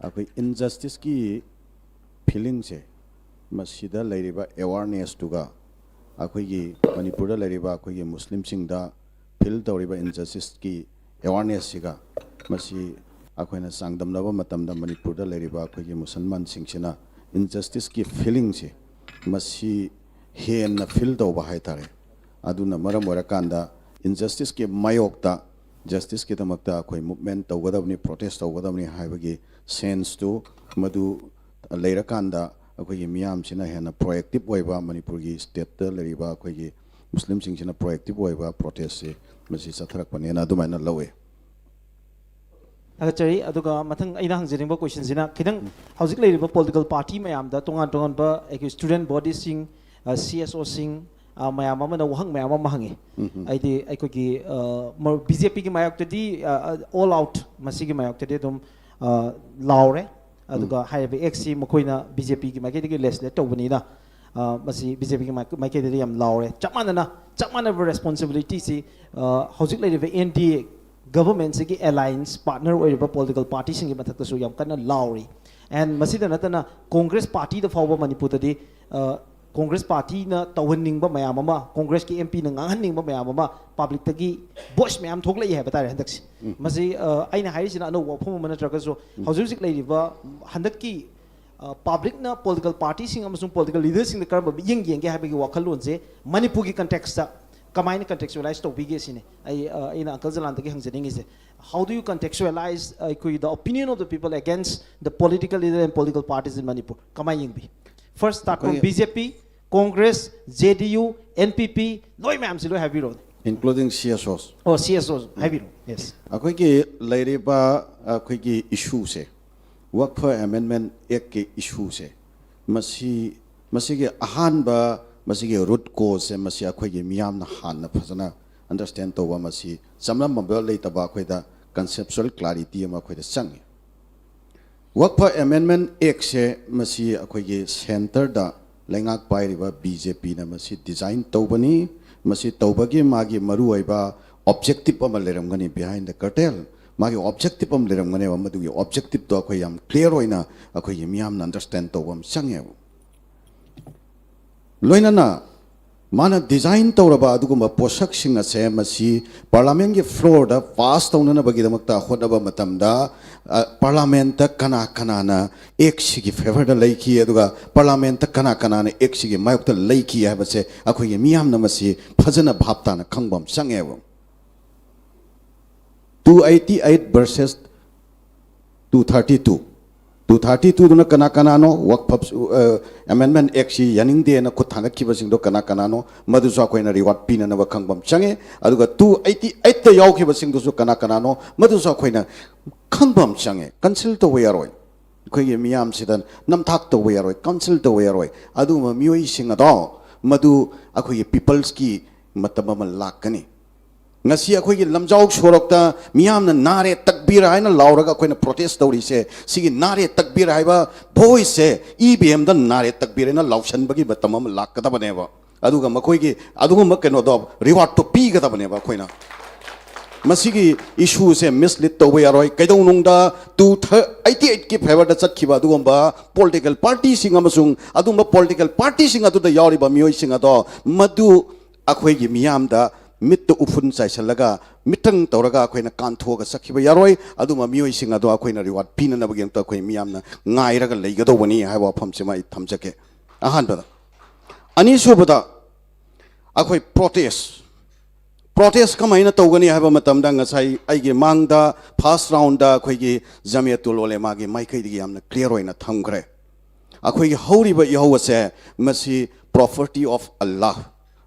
ꯑꯩꯈꯣꯏ ꯏꯟꯖꯁꯇꯤꯁꯀꯤ ꯐꯤꯂꯤꯡꯁꯦ, ꯃꯁꯤꯗ ꯂꯩꯔꯤꯕ ꯑꯦꯋꯥꯔꯅꯦꯁꯇꯨꯒ ꯑꯩꯈꯣꯏꯒꯤ ꯃꯅꯤꯄꯨꯔꯗ ꯂꯩꯔꯤꯕ ꯑꯩꯈꯣꯏꯒꯤ ꯃꯨꯁꯂꯤꯝꯁꯤꯡꯗ ꯐꯤꯜ ꯇꯧꯔꯤꯕ ꯏꯟꯖꯁꯇꯤꯁꯀꯤ ꯑꯦꯋꯥꯔꯅꯦꯁꯁꯤꯒ ꯃꯁꯤ ꯑꯩꯈꯣꯏꯅ ꯆꯥꯡꯗꯝꯅꯕ ꯃꯇꯝꯗ ꯃꯅꯤꯄꯨꯔꯗ ꯂꯩꯔꯤꯕ ꯑꯩꯈꯣꯏꯒꯤ ꯃꯨꯁꯜꯃꯥꯟꯁꯤꯡꯁꯤꯅ ꯏꯟꯖꯁꯇꯤꯁꯀꯤ ꯐꯤꯂꯤꯡꯁꯦ ꯃꯁꯤ ꯍꯦꯟꯅ ꯐꯤꯜ ꯇꯧꯕ ꯍꯥꯏꯇꯥꯔꯦ꯫ ꯑꯗꯨꯅ ꯃꯔꯝ ꯑꯣꯏꯔꯀꯥꯟꯗ ꯏꯟꯖꯁꯇꯤꯁꯀꯤ ꯃꯥꯌꯣꯛꯇ ꯖꯁꯇꯤꯁꯀꯤꯗꯃꯛꯇ ꯑꯩꯈꯣꯏ ꯃꯨꯚꯃꯦꯟ ꯇꯧꯒꯗꯕꯅꯤ, ꯄ꯭ꯔꯣꯇꯦꯁ ꯇꯧꯒꯗꯕꯅꯤ ꯍꯥꯏꯕꯒꯤ ꯁꯦꯟꯁꯇꯨ ꯃꯗꯨ ꯂꯩꯔꯀꯥꯟꯗ ꯑꯩꯈꯣꯏꯒꯤ ꯃꯤꯌꯥꯝꯁꯤꯅ ꯍꯦꯟꯅ ꯄ꯭ꯔꯣꯑꯦꯛꯇꯤꯚ ꯑꯣꯏꯕ, ꯃꯅꯤꯄꯨꯔꯒꯤ ꯁ꯭ꯇꯦꯠꯇ ꯂꯩꯔꯤꯕ ꯑꯩꯈꯣꯏꯒꯤ ꯃꯨꯁꯂꯤꯝꯁꯤꯡꯁꯤꯅ ꯄ꯭ꯔꯣꯑꯦꯛꯇꯤꯚ ꯑꯣꯏꯕ ꯄ꯭ꯔꯣꯇꯦꯁꯁꯦ ꯃꯁꯤ ꯆꯠꯊꯔꯛꯄꯅꯦꯅ ꯑꯗꯨꯃꯥꯏꯅ ꯂꯧꯋꯤ꯫ ꯊꯥꯒꯠꯆꯔꯤ꯫ ꯑꯗꯨꯒ ꯃꯊꯪ ꯑꯩꯅ ꯍꯪꯖꯅꯤꯡꯕ ꯀꯣꯏꯁꯟꯁꯤꯅ ꯈꯤꯇꯪ ꯍꯧꯖꯤꯛ ꯂꯩꯔꯤꯕ ꯄꯣꯂꯤꯇꯤꯀꯦꯜ ꯄꯥꯔꯇꯤ ꯃꯌꯥꯝꯗ ꯇꯣꯉꯥꯟ ꯇꯣꯉꯥꯟꯕ ꯑꯩꯈꯣꯏ ꯁ꯭ꯇꯨꯗꯦꯟ ꯕꯣꯗꯤꯁꯤꯡ, ꯁꯤ ꯑꯦꯁ ꯑꯣꯁꯤꯡ, ꯃꯌꯥꯝ ꯑꯃꯅ ꯋꯥꯍꯪ ꯃꯌꯥꯝ ꯑꯃ ꯍꯪꯉꯤ꯫ ꯎꯝ, ꯎꯝ꯫ ꯍꯥꯏꯗꯤ ꯑꯩꯈꯣꯏꯒꯤ ꯕꯤ ꯖꯦ ꯄꯤꯒꯤ ꯃꯥꯌꯣꯛꯇꯗꯤ ꯑꯣꯜ ꯑꯥꯎꯠ, ꯃꯁꯤꯒꯤ ꯃꯥꯌꯣꯛꯇꯗꯤ ꯑꯗꯨꯝ ꯑ, ꯂꯥꯎꯔꯦ꯫ ꯑꯗꯨꯒ ꯎꯝ꯫ ꯍꯥꯏꯔꯤꯕ ꯑꯦꯛꯁꯁꯤ ꯃꯈꯣꯏꯅ ꯕꯤ ꯖꯦ ꯄꯤꯒꯤ ꯃꯥꯏꯀꯩꯗꯒꯤ ꯂꯦꯖꯤꯁꯂꯦꯠ ꯇꯧꯕꯅꯤꯅ, ꯑ, ꯃꯁꯤ ꯕꯤ ꯖꯦ ꯄꯤꯒꯤ ꯃꯥꯏ-, ꯃꯥꯏꯀꯩꯗꯗꯤ ꯌꯥꯝ ꯂꯥꯎꯔꯦ꯫ ꯆꯞ ꯃꯥꯟꯅꯅ, ꯆꯞ ꯃꯥꯟꯅꯕ ꯔꯦꯁꯄꯣꯟꯁꯤꯕꯤꯂꯤꯇꯤꯁꯤ, ꯑ, ꯍꯧꯖꯤꯛ ꯂꯩꯔꯤꯕ ꯑꯦꯟ ꯗꯤ ꯑꯦ ꯒꯚꯔꯟꯃꯦꯟꯁꯤꯒꯤ ꯑꯦꯂꯥꯏꯟꯁ ꯄꯥꯔꯠꯅꯔ ꯑꯣꯏꯔꯤꯕ ꯄꯣꯂꯤꯇꯤꯀꯦꯜ ꯄꯥꯔꯇꯤꯁꯤꯡꯒꯤ ꯃꯊꯛꯇꯁꯨ ꯌꯥꯝ ꯀꯟꯅ ꯂꯥꯎꯔꯤ꯫ ꯑꯦꯟ ꯃꯁꯤꯗ ꯅꯠꯇꯅ ꯀꯣꯡꯒ꯭ꯔꯦꯁ ꯄꯥꯔꯇꯤꯗ ꯐꯥꯎꯕ ꯃꯅꯤꯄꯨꯔꯗꯗꯤ, ꯑ, ꯀꯣꯡꯒ꯭ꯔꯦꯁ ꯄꯥꯔꯇꯤꯅ ꯇꯧꯍꯟꯅꯤꯡꯕ ꯃꯌꯥꯝ ꯑꯃ, ꯀꯣꯡꯒ꯭ꯔꯦꯁꯀꯤ ꯑꯦꯝ ꯄꯤꯅ ꯉꯥꯡꯍꯟꯅꯤꯡꯕ ꯃꯌꯥꯝ ꯑꯃ ꯄꯕ꯭ꯂꯤꯛꯇꯒꯤ ꯚꯣꯏꯁ ꯃꯌꯥꯝ ꯊꯣꯛꯂꯛꯏ ꯍꯥꯏꯕ ꯇꯥꯔꯦ ꯍꯟꯗꯛꯁꯦ꯫ ꯎꯝ꯫ ꯃꯁꯤ, ꯑ, ꯑꯩꯅ ꯍꯥꯏꯔꯤꯁꯤꯅ ꯑꯅꯧꯕ ꯋꯥꯐꯝ ꯑꯃ ꯅꯠꯇ꯭ꯔꯒꯁꯨ, ꯎꯝ꯫ ꯍꯧꯖꯤꯛ ꯍꯧꯖꯤꯛ ꯂꯩꯔꯤꯕ ꯍꯟꯗꯛꯀꯤ, ꯑ, ꯄꯕ꯭ꯂꯤꯛꯅ ꯄꯣꯂꯤꯇꯤꯀꯦꯜ ꯄꯥꯔꯇꯤꯁꯤꯡ ꯑꯃꯁꯨꯡ ꯄꯣꯂꯤꯇꯤꯀꯦꯜ ꯂꯤꯗꯔꯁꯤꯡꯗ ꯀꯔꯝꯕ ꯃꯤꯠꯌꯦꯡ ꯌꯦꯡꯒꯦ ꯍꯥꯏꯕꯒꯤ ꯋꯥꯈꯜꯂꯣꯟꯁꯦ ꯃꯅꯤꯄꯨꯔꯒꯤ ꯀꯟꯇꯦꯛꯁꯇ ꯀꯃꯥꯏꯅ ꯀꯟꯇꯦꯛꯆꯨꯑꯦꯂꯥꯏꯁ ꯇꯧꯕꯤꯒꯦ ꯁꯤꯅꯤ ꯑꯩ ꯑ, ꯑꯩꯅ ꯑꯪꯀꯜ ꯖꯂꯥꯟꯗꯒꯤ ꯍꯪꯖꯅꯤꯡꯉꯤꯁꯦ꯫ How do you contextualize ꯑꯩꯈꯣꯏꯒꯤ the opinion of the people against the political leader and political parties in Manipur? ꯀꯃꯥꯏꯅ ꯌꯦꯡꯕꯤ? First start from ꯑꯩꯈꯣꯏꯒꯤ B J P, Congress, J D U, N P P, ꯂꯣꯏ ꯃꯌꯥꯝꯁꯤ ꯂꯣꯏ ꯍꯥꯏꯕꯤꯔꯛꯑꯣꯅꯦ꯫ Including C S Os. ꯑꯣ, C S Os ꯍꯥꯏꯕꯤꯔꯣ꯫ Yes. ꯑꯩꯈꯣꯏꯒꯤ ꯂꯩꯔꯤꯕ ꯑꯩꯈꯣꯏꯒꯤ ꯏꯁꯨꯁꯦ, ꯋꯛꯐ ꯑꯦꯃꯦꯟꯃꯦꯟ ꯑꯦꯛꯀꯤ ꯏꯁꯨꯁꯦ, ꯃꯁꯤ ꯃꯁꯤꯒꯤ ꯑꯍꯥꯟꯕ ꯃꯁꯤꯒꯤ ꯔꯨꯠ ꯀꯣꯁꯁꯦ ꯃꯁꯤ ꯑꯩꯈꯣꯏꯒꯤ ꯃꯤꯌꯥꯝꯅ ꯍꯥꯟꯅ ꯐꯖꯅ ꯑꯟꯗꯔꯁꯇꯦꯟ ꯇꯧꯕ, ꯃꯁꯤ ꯆꯃꯝꯅꯕ ꯂꯩꯇꯕ ꯑꯩꯈꯣꯏꯗ ꯀꯟꯁꯦꯞꯆꯨꯋꯦꯜ ꯀ꯭ꯂꯥꯔꯤꯇꯤ ꯑꯃ ꯑꯩꯈꯣꯏꯗ ꯆꯪꯉꯤ꯫ ꯋꯛꯐ ꯑꯦꯃꯦꯟꯃꯦꯟ ꯑꯦꯛꯁꯦ ꯃꯁꯤ ꯑꯩꯈꯣꯏꯒꯤ ꯁꯦꯟꯇꯔꯗ ꯂꯩꯉꯥꯛ ꯄꯥꯏꯔꯤꯕ B J Pꯅ ꯃꯁꯤ ꯗꯤꯖꯥꯏꯟ ꯇꯧꯕꯅꯤ꯫ ꯃꯁꯤ ꯇꯧꯕꯒꯤ ꯃꯥꯒꯤ ꯃꯔꯨꯑꯣꯏꯕ ꯑꯣꯕꯖꯦꯛꯇꯤꯞ ꯑꯃ ꯂꯩꯔꯝꯒꯅꯤ, behind the curtain ꯃꯥꯒꯤ ꯑꯣꯕꯖꯦꯛꯇꯤꯞ ꯑꯃ ꯂꯩꯔꯝꯒꯅꯦꯕ꯫ ꯃꯗꯨꯒꯤ ꯑꯣꯕꯖꯦꯛꯇꯤꯞꯇꯣ ꯑꯩꯈꯣꯏ ꯌꯥꯝ ꯀ꯭ꯂꯤꯌꯥꯔ ꯑꯣꯏꯅ ꯑꯩꯈꯣꯏꯒꯤ ꯃꯤꯌꯥꯝꯅ ꯑꯟꯗꯔꯁꯇꯦꯟ ꯇꯧꯕ ꯑꯃ ꯆꯪꯉꯦꯕ꯫ ꯂꯣꯏꯅꯅ ꯃꯥꯅ ꯗꯤꯖꯥꯏꯟ ꯇꯧꯔꯕ ꯑꯗꯨꯒꯨꯝꯕ ꯄꯣꯠꯁꯛꯁꯤꯡ ꯑꯁꯦ ꯃꯁꯤ ꯄꯥꯔꯂꯥꯃꯦꯟꯒꯤ ꯐ꯭ꯂꯣꯔꯗ ꯄꯥꯁ ꯇꯧꯅꯅꯕꯒꯤꯗꯃꯛꯇ ꯍꯣꯠꯅꯕ ꯃꯇꯝꯗ, ꯑ, ꯄꯥꯔꯂꯥꯃꯦꯟꯇ ꯀꯅꯥ ꯀꯅꯥꯅ ꯑꯦꯛꯁꯤꯒꯤ ꯐꯦꯚꯔꯗ ꯂꯩꯈꯤ, ꯑꯗꯨꯒ ꯄꯥꯔꯂꯥꯃꯦꯟꯇ ꯀꯅꯥ ꯀꯅꯥꯅ ꯑꯦꯛꯁꯤꯒꯤ ꯃꯥꯌꯣꯛꯇ ꯂꯩꯈꯤ ꯍꯥꯏꯕꯁꯦ ꯑꯩꯈꯣꯏꯒꯤ ꯃꯤꯌꯥꯝꯅ ꯃꯁꯤ ꯐꯖꯅ ꯚꯥꯞ ꯇꯥꯅ ꯈꯪꯕ ꯑꯃ ꯆꯪꯉꯦꯕ꯫ Two eighty eight versus two thirty two. Two thirty twoꯗꯨꯅ ꯀꯅꯥ ꯀꯅꯥꯅꯣ? ꯋꯛꯐ ꯑꯦꯃꯦꯟꯃꯦꯟ ꯑꯦꯛꯁꯤ ꯌꯥꯅꯤꯡꯗꯦꯅ ꯈꯨꯠ ꯊꯥꯡꯒꯠꯈꯤꯕꯁꯤꯡꯗꯣ ꯀꯅꯥ ꯀꯅꯥꯅꯣ? ꯃꯗꯨꯁꯨ ꯑꯩꯈꯣꯏꯅ ꯔꯤꯋꯥꯔꯗ ꯄꯤꯅꯅꯕ ꯈꯪꯕ ꯑꯃ ꯆꯪꯉꯦ꯫ ꯑꯗꯨꯒ two eighty eightꯇ ꯌꯥꯎꯈꯤꯕꯁꯤꯡꯗꯨꯁꯨ ꯀꯅꯥ ꯀꯅꯥꯅꯣ? ꯃꯗꯨꯁꯨ ꯑꯩꯈꯣꯏꯅ ꯈꯪꯕ ꯑꯃ ꯆꯪꯉꯦ꯫ ꯀꯟꯁꯜ ꯇꯧꯕ ꯌꯥꯔꯣꯏ꯫ ꯑꯩꯈꯣꯏꯒꯤ ꯃꯤꯌꯥꯝꯁꯤꯗ ꯅꯝꯊꯥꯛ ꯇꯧꯕ ꯌꯥꯔꯣꯏ, ꯀꯟꯁꯜ ꯇꯧꯕ ꯌꯥꯔꯣꯏ꯫ ꯑꯗꯨꯒꯨꯝꯕ ꯃꯤꯑꯣꯏꯁꯤꯡ ꯑꯗꯣ ꯃꯗꯨ ꯑꯩꯈꯣꯏꯒꯤ ꯄꯤꯄꯜꯁꯀꯤ ꯃꯇꯝ ꯑꯃ ꯂꯥꯛꯀꯅꯤ꯫ ꯉꯁꯤ ꯑꯩꯈꯣꯏꯒꯤ ꯂꯝꯖꯥꯎ ꯁꯣꯔꯣꯛꯇ ꯃꯤꯌꯥꯝꯅ ꯅꯥꯔꯦ ꯇꯛꯕꯤꯔ ꯍꯥꯏꯅ ꯂꯥꯎꯔꯒ ꯑꯩꯈꯣꯏꯅ ꯄ꯭ꯔꯣꯇꯦꯁ ꯇꯧꯔꯤꯁꯦ, ꯁꯤꯒꯤ ꯅꯥꯔꯦ ꯇꯛꯕꯤꯔ ꯍꯥꯏꯕ ꯚꯣꯏꯁꯁꯦ ꯏ ꯚꯤ ꯑꯦꯝꯗ ꯅꯥꯔꯦ ꯇꯛꯕꯤꯔ ꯍꯥꯏꯅ ꯂꯥꯎꯁꯟꯕꯒꯤ ꯃꯇꯝ ꯑꯃ ꯂꯥꯛꯀꯗꯕꯅꯦꯕ꯫ ꯑꯗꯨꯒ ꯃꯈꯣꯏꯒꯤ ꯑꯗꯨꯒꯨꯝꯕ ꯀꯩꯅꯣꯗꯣ, ꯔꯤꯋꯥꯔꯗꯇꯣ ꯄꯤꯒꯗꯕꯅꯦꯕ ꯑꯩꯈꯣꯏꯅ꯫ ꯃꯁꯤꯒꯤ ꯏꯁꯨꯁꯦ ꯃꯤꯁꯂꯤꯗ ꯇꯧꯕ ꯌꯥꯔꯣꯏ꯫ ꯀꯩꯗꯧꯅꯨꯡꯗ two eighty eightꯀꯤ ꯐꯦꯚꯔꯗ ꯆꯠꯈꯤꯕ ꯑꯗꯨꯒꯨꯝꯕ ꯄꯣꯂꯤꯇꯤꯀꯦꯜ ꯄꯥꯔꯇꯤꯁꯤꯡ ꯑꯃꯁꯨꯡ ꯑꯗꯨꯒꯨꯝꯕ ꯄꯣꯂꯤꯇꯤꯀꯦꯜ ꯄꯥꯔꯇꯤꯁꯤꯡ ꯑꯗꯨꯗ ꯌꯥꯎꯔꯤꯕ ꯃꯤꯑꯣꯏꯁꯤꯡ ꯑꯗꯣ ꯃꯗꯨ ꯑꯩꯈꯣꯏꯒꯤ ꯃꯤꯌꯥꯝꯗ ꯃꯤꯠꯇ ꯎꯐꯨꯟ ꯆꯥꯏꯁꯤꯜꯂꯒ ꯃꯤꯇꯪ ꯇꯧꯔꯒ ꯑꯩꯈꯣꯏꯅ ꯀꯥꯟꯊꯣꯛꯑꯒ ꯆꯠꯈꯤꯕ ꯌꯥꯔꯣꯏ꯫ ꯑꯗꯨꯝꯕ ꯃꯤꯑꯣꯏꯁꯤꯡ ꯑꯗꯣ ꯑꯩꯈꯣꯏꯅ ꯔꯤꯋꯥꯔꯗ ꯄꯤꯅꯅꯕꯒꯤꯗꯃꯛꯇ ꯑꯩꯈꯣꯏ ꯃꯤꯌꯥꯝꯅ ꯉꯥꯏꯔꯒ ꯂꯩꯒꯗꯧꯕꯅꯤ ꯍꯥꯏꯕ ꯋꯥꯐꯝꯁꯤꯃ ꯑꯩ ꯊꯝꯖꯒꯦ꯫ ꯑꯍꯥꯟꯕꯗ, ꯑꯅꯤꯁꯨꯕꯗ, ꯑꯩꯈꯣꯏ ꯄ꯭ꯔꯣꯇꯦꯁ, ꯄ꯭ꯔꯣꯇꯦꯁ ꯀꯃꯥꯏꯅ ꯇꯧꯒꯅꯤ ꯍꯥꯏꯕ ꯃꯇꯝꯗ, ꯉꯁꯥꯏ ꯑꯩꯒꯤ ꯃꯥꯡꯗ ꯐꯥꯔꯁ ꯔꯥꯎꯟꯗ ꯑꯩꯈꯣꯏꯒꯤ ꯖꯃꯤꯌꯥꯇꯨꯜ ꯎꯂꯦꯃꯥꯒꯤ ꯃꯥꯏꯀꯩꯗꯒꯤ ꯌꯥꯝꯅ ꯀ꯭ꯂꯤꯌꯥꯔ ꯑꯣꯏꯅ ꯊꯝꯈ꯭ꯔꯦ꯫ ꯑꯩꯈꯣꯏꯒꯤ ꯍꯧꯔꯤꯕ ꯏꯍꯧ ꯑꯁꯦ, ꯃꯁꯤ property of Allah,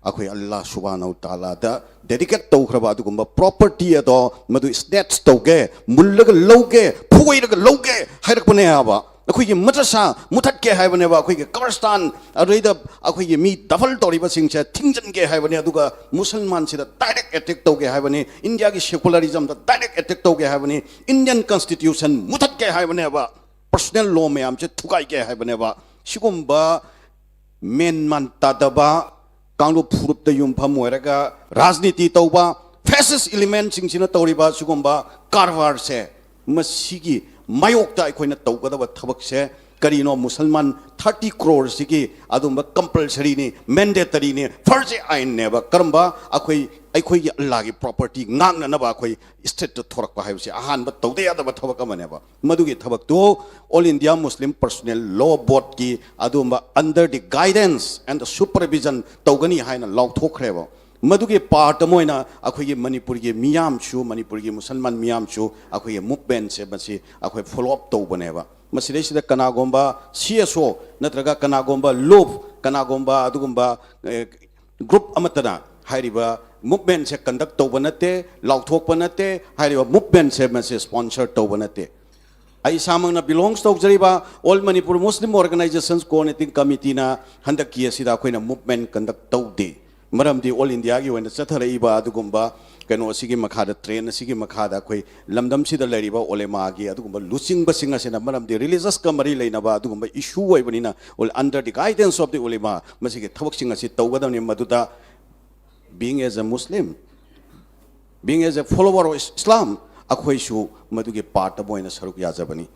ꯑꯩꯈꯣꯏ ꯑꯜꯂꯥ ꯁꯨꯕꯥꯅꯍꯨ ꯇꯥꯂꯥꯗ ꯗꯦꯗꯤꯀꯦꯠ ꯇꯧꯈ꯭ꯔꯕ ꯑꯗꯨꯒꯨꯝꯕ ꯄ꯭ꯔꯣꯄꯔꯇꯤ ꯑꯗꯣ ꯃꯗꯨ ꯁ꯭ꯅꯦꯠꯆ ꯇꯧꯒꯦ, ꯃꯨꯜꯂꯒ ꯂꯧꯒꯦ, ꯐꯨꯒꯩꯔꯒ ꯂꯧꯒꯦ ꯍꯥꯏꯔꯛꯄꯅꯦ ꯍꯥꯏꯕ꯫ ꯑꯩꯈꯣꯏꯒꯤ ꯃꯗ꯭ꯔꯁꯥ ꯃꯨꯊꯠꯀꯦ ꯍꯥꯏꯕꯅꯦꯕ, ꯑꯩꯈꯣꯏꯒꯤ ꯀꯕꯔꯁꯇꯥꯟ, ꯑꯗꯨꯗꯩꯗ ꯑꯩꯈꯣꯏꯒꯤ ꯃꯤ ꯗꯐꯜ ꯇꯧꯔꯤꯕꯁꯤꯡꯁꯦ ꯊꯤꯡꯖꯤꯟꯒꯦ ꯍꯥꯏꯕꯅꯦ, ꯑꯗꯨꯒ ꯃꯨꯁꯜꯃꯥꯟꯁꯤꯗ ꯗꯥꯏꯔꯦꯛ ꯑꯦꯇꯦꯛ ꯇꯧꯒꯦ ꯍꯥꯏꯕꯅꯤ, ꯏꯟꯗꯤꯌꯥꯒꯤ ꯁꯦꯀꯨꯂꯔꯤꯖꯝꯗ ꯗꯥꯏꯔꯦꯛ ꯑꯦꯇꯦꯛ ꯇꯧꯒꯦ ꯍꯥꯏꯕꯅꯤ, ꯏꯟꯗꯤꯌꯟ ꯀꯟꯁꯇꯤꯇ꯭ꯌꯨꯁꯟ ꯃꯨꯊꯠꯀꯦ ꯍꯥꯏꯕꯅꯦꯕ, ꯄꯔꯁꯣꯅꯦꯜ ꯂꯣ ꯃꯌꯥꯝꯁꯦ ꯊꯨꯒꯥꯏꯒꯦ ꯍꯥꯏꯕꯅꯦꯕ꯫ ꯁꯤꯒꯨꯝꯕ ꯃꯦꯟ ꯃꯥꯟ ꯇꯥꯗꯕ, ꯀꯥꯡꯂꯨꯞ ꯐꯨꯔꯨꯞꯇ ꯌꯨꯝꯐꯝ ꯑꯣꯏꯔꯒ ꯔꯥꯖꯅꯤꯇꯤ ꯇꯧꯕ ꯐꯦꯁꯤꯁ ꯏꯂꯤꯃꯦꯟꯁꯤꯡꯁꯤꯅ ꯇꯧꯔꯤꯕ ꯁꯤꯒꯨꯝꯕ ꯀꯔꯕꯥꯔꯁꯦ, ꯃꯁꯤꯒꯤ ꯃꯥꯌꯣꯛꯇ ꯑꯩꯈꯣꯏꯅ ꯇꯧꯒꯗꯕ ꯊꯕꯛꯁꯦ ꯀꯔꯤꯅꯣ? ꯃꯨꯁꯜꯃꯥꯟ ꯊꯥꯔꯇꯤ ꯀ꯭ꯔꯣꯔꯁꯤꯒꯤ ꯑꯗꯨꯝꯕ ꯀꯝꯄꯜꯁꯔꯤꯅꯤ, ꯃꯦꯟꯗꯦꯇꯔꯤꯅꯤ, ꯐꯔꯖ ꯑꯥꯏꯟꯅꯦꯕ꯫ ꯀꯔꯝꯕ? ꯑꯩꯈꯣꯏ, ꯑꯩꯈꯣꯏꯒꯤ ꯑꯜꯂꯥꯒꯤ ꯄ꯭ꯔꯣꯄꯔꯇꯤ ꯉꯥꯛꯅꯅꯕ ꯑꯩꯈꯣꯏ ꯁ꯭ꯇꯦꯠꯇ ꯊꯣꯔꯛꯄ ꯍꯥꯏꯕꯁꯤ ꯑꯍꯥꯟꯕ ꯇꯧꯗ ꯌꯥꯗꯕ ꯊꯕꯛ ꯑꯃꯅꯦꯕ꯫ ꯃꯗꯨꯒꯤ ꯊꯕꯛꯇꯨ All India Muslim Personnel Law Boardꯀꯤ ꯑꯗꯨꯒꯨꯝꯕ under the guidance and supervision ꯇꯧꯒꯅꯤ ꯍꯥꯏꯅ ꯂꯥꯎꯊꯣꯛꯈ꯭ꯔꯦꯕ꯫ ꯃꯗꯨꯒꯤ ꯄꯥꯔꯠ ꯑꯃ ꯑꯣꯏꯅ ꯑꯩꯈꯣꯏꯒꯤ ꯃꯅꯤꯄꯨꯔꯒꯤ ꯃꯤꯌꯥꯝꯁꯨ, ꯃꯅꯤꯄꯨꯔꯒꯤ ꯃꯨꯁꯜꯃꯥꯟ ꯃꯤꯌꯥꯝꯁꯨ ꯑꯩꯈꯣꯏꯒꯤ ꯃꯨꯚꯃꯦꯟꯁꯦ ꯃꯁꯤ ꯑꯩꯈꯣꯏ ꯐꯣꯂꯣ ꯑꯞ ꯇꯧꯕꯅꯦꯕ꯫ ꯃꯁꯤꯗꯩꯁꯤꯗ ꯀꯅꯥꯒꯨꯝꯕ ꯁꯤ ꯑꯦꯁ ꯑꯣ ꯅꯠꯇ꯭ꯔꯒ ꯀꯅꯥꯒꯨꯝꯕ ꯂꯨꯞ, ꯀꯅꯥꯒꯨꯝꯕ ꯑꯗꯨꯒꯨꯝꯕ, ꯑꯦ, ꯒ꯭ꯔꯨꯞ ꯑꯃꯠꯇꯅ ꯍꯥꯏꯔꯤꯕ ꯃꯨꯚꯃꯦꯟꯁꯦ ꯀꯟꯗꯛ ꯇꯧꯕ ꯅꯠꯇꯦ, ꯂꯥꯎꯊꯣꯛꯄ ꯅꯠꯇꯦ, ꯍꯥꯏꯔꯤꯕ ꯃꯨꯚꯃꯦꯟꯁꯦ ꯃꯁꯤ ꯁ꯭ꯄꯣꯟꯁꯔ ꯇꯧꯕ ꯅꯠꯇꯦ꯫ ꯑꯩ ꯏꯁꯥꯃꯛꯅ ꯕꯤꯂꯣꯡꯁ ꯇꯧꯖꯔꯤꯕ All Manipur Muslim Organizations Coordinating Committeeꯅ ꯍꯟꯗꯛꯀꯤ ꯑꯁꯤꯗ ꯑꯩꯈꯣꯏꯅ ꯃꯨꯚꯃꯦꯟ ꯀꯟꯗꯛ ꯇꯧꯗꯦ꯫ ꯃꯔꯝꯗꯤ ꯑꯣꯜ ꯏꯟꯗꯤꯌꯥꯒꯤ ꯑꯣꯏꯅ ꯆꯠꯊꯔꯛꯏꯕ ꯑꯗꯨꯒꯨꯝꯕ ꯀꯩꯅꯣ ꯑꯁꯤꯒꯤ ꯃꯈꯥꯗ, ꯇ꯭ꯔꯦꯟ ꯑꯁꯤꯒꯤ ꯃꯈꯥꯗ ꯑꯩꯈꯣꯏ ꯂꯝꯗꯝꯁꯤꯗ ꯂꯩꯔꯤꯕ ꯎꯂꯦꯃꯥꯒꯤ ꯑꯗꯨꯒꯨꯝꯕ ꯂꯨꯆꯤꯡꯕꯁꯤꯡ ꯑꯁꯤꯅ, ꯃꯔꯝꯗꯤ ꯔꯤꯂꯤꯖꯁꯀ ꯃꯔꯤ ꯂꯩꯅꯕ ꯑꯗꯨꯒꯨꯝꯕ ꯏꯁꯨ ꯑꯣꯏꯕꯅꯤꯅ, under the guidance of the ulema ꯃꯁꯤꯒꯤ ꯊꯕꯛꯁꯤꯡ ꯑꯁꯤ ꯇꯧꯒꯗꯕꯅꯤ꯫ ꯃꯗꯨꯗ being as a Muslim, being as a follower of Islam, ꯑꯩꯈꯣꯏꯁꯨ ꯃꯗꯨꯒꯤ ꯄꯥꯔꯠ ꯑꯃ ꯑꯣꯏꯅ ꯁꯔꯨꯛ ꯌꯥꯖꯕꯅꯤ꯫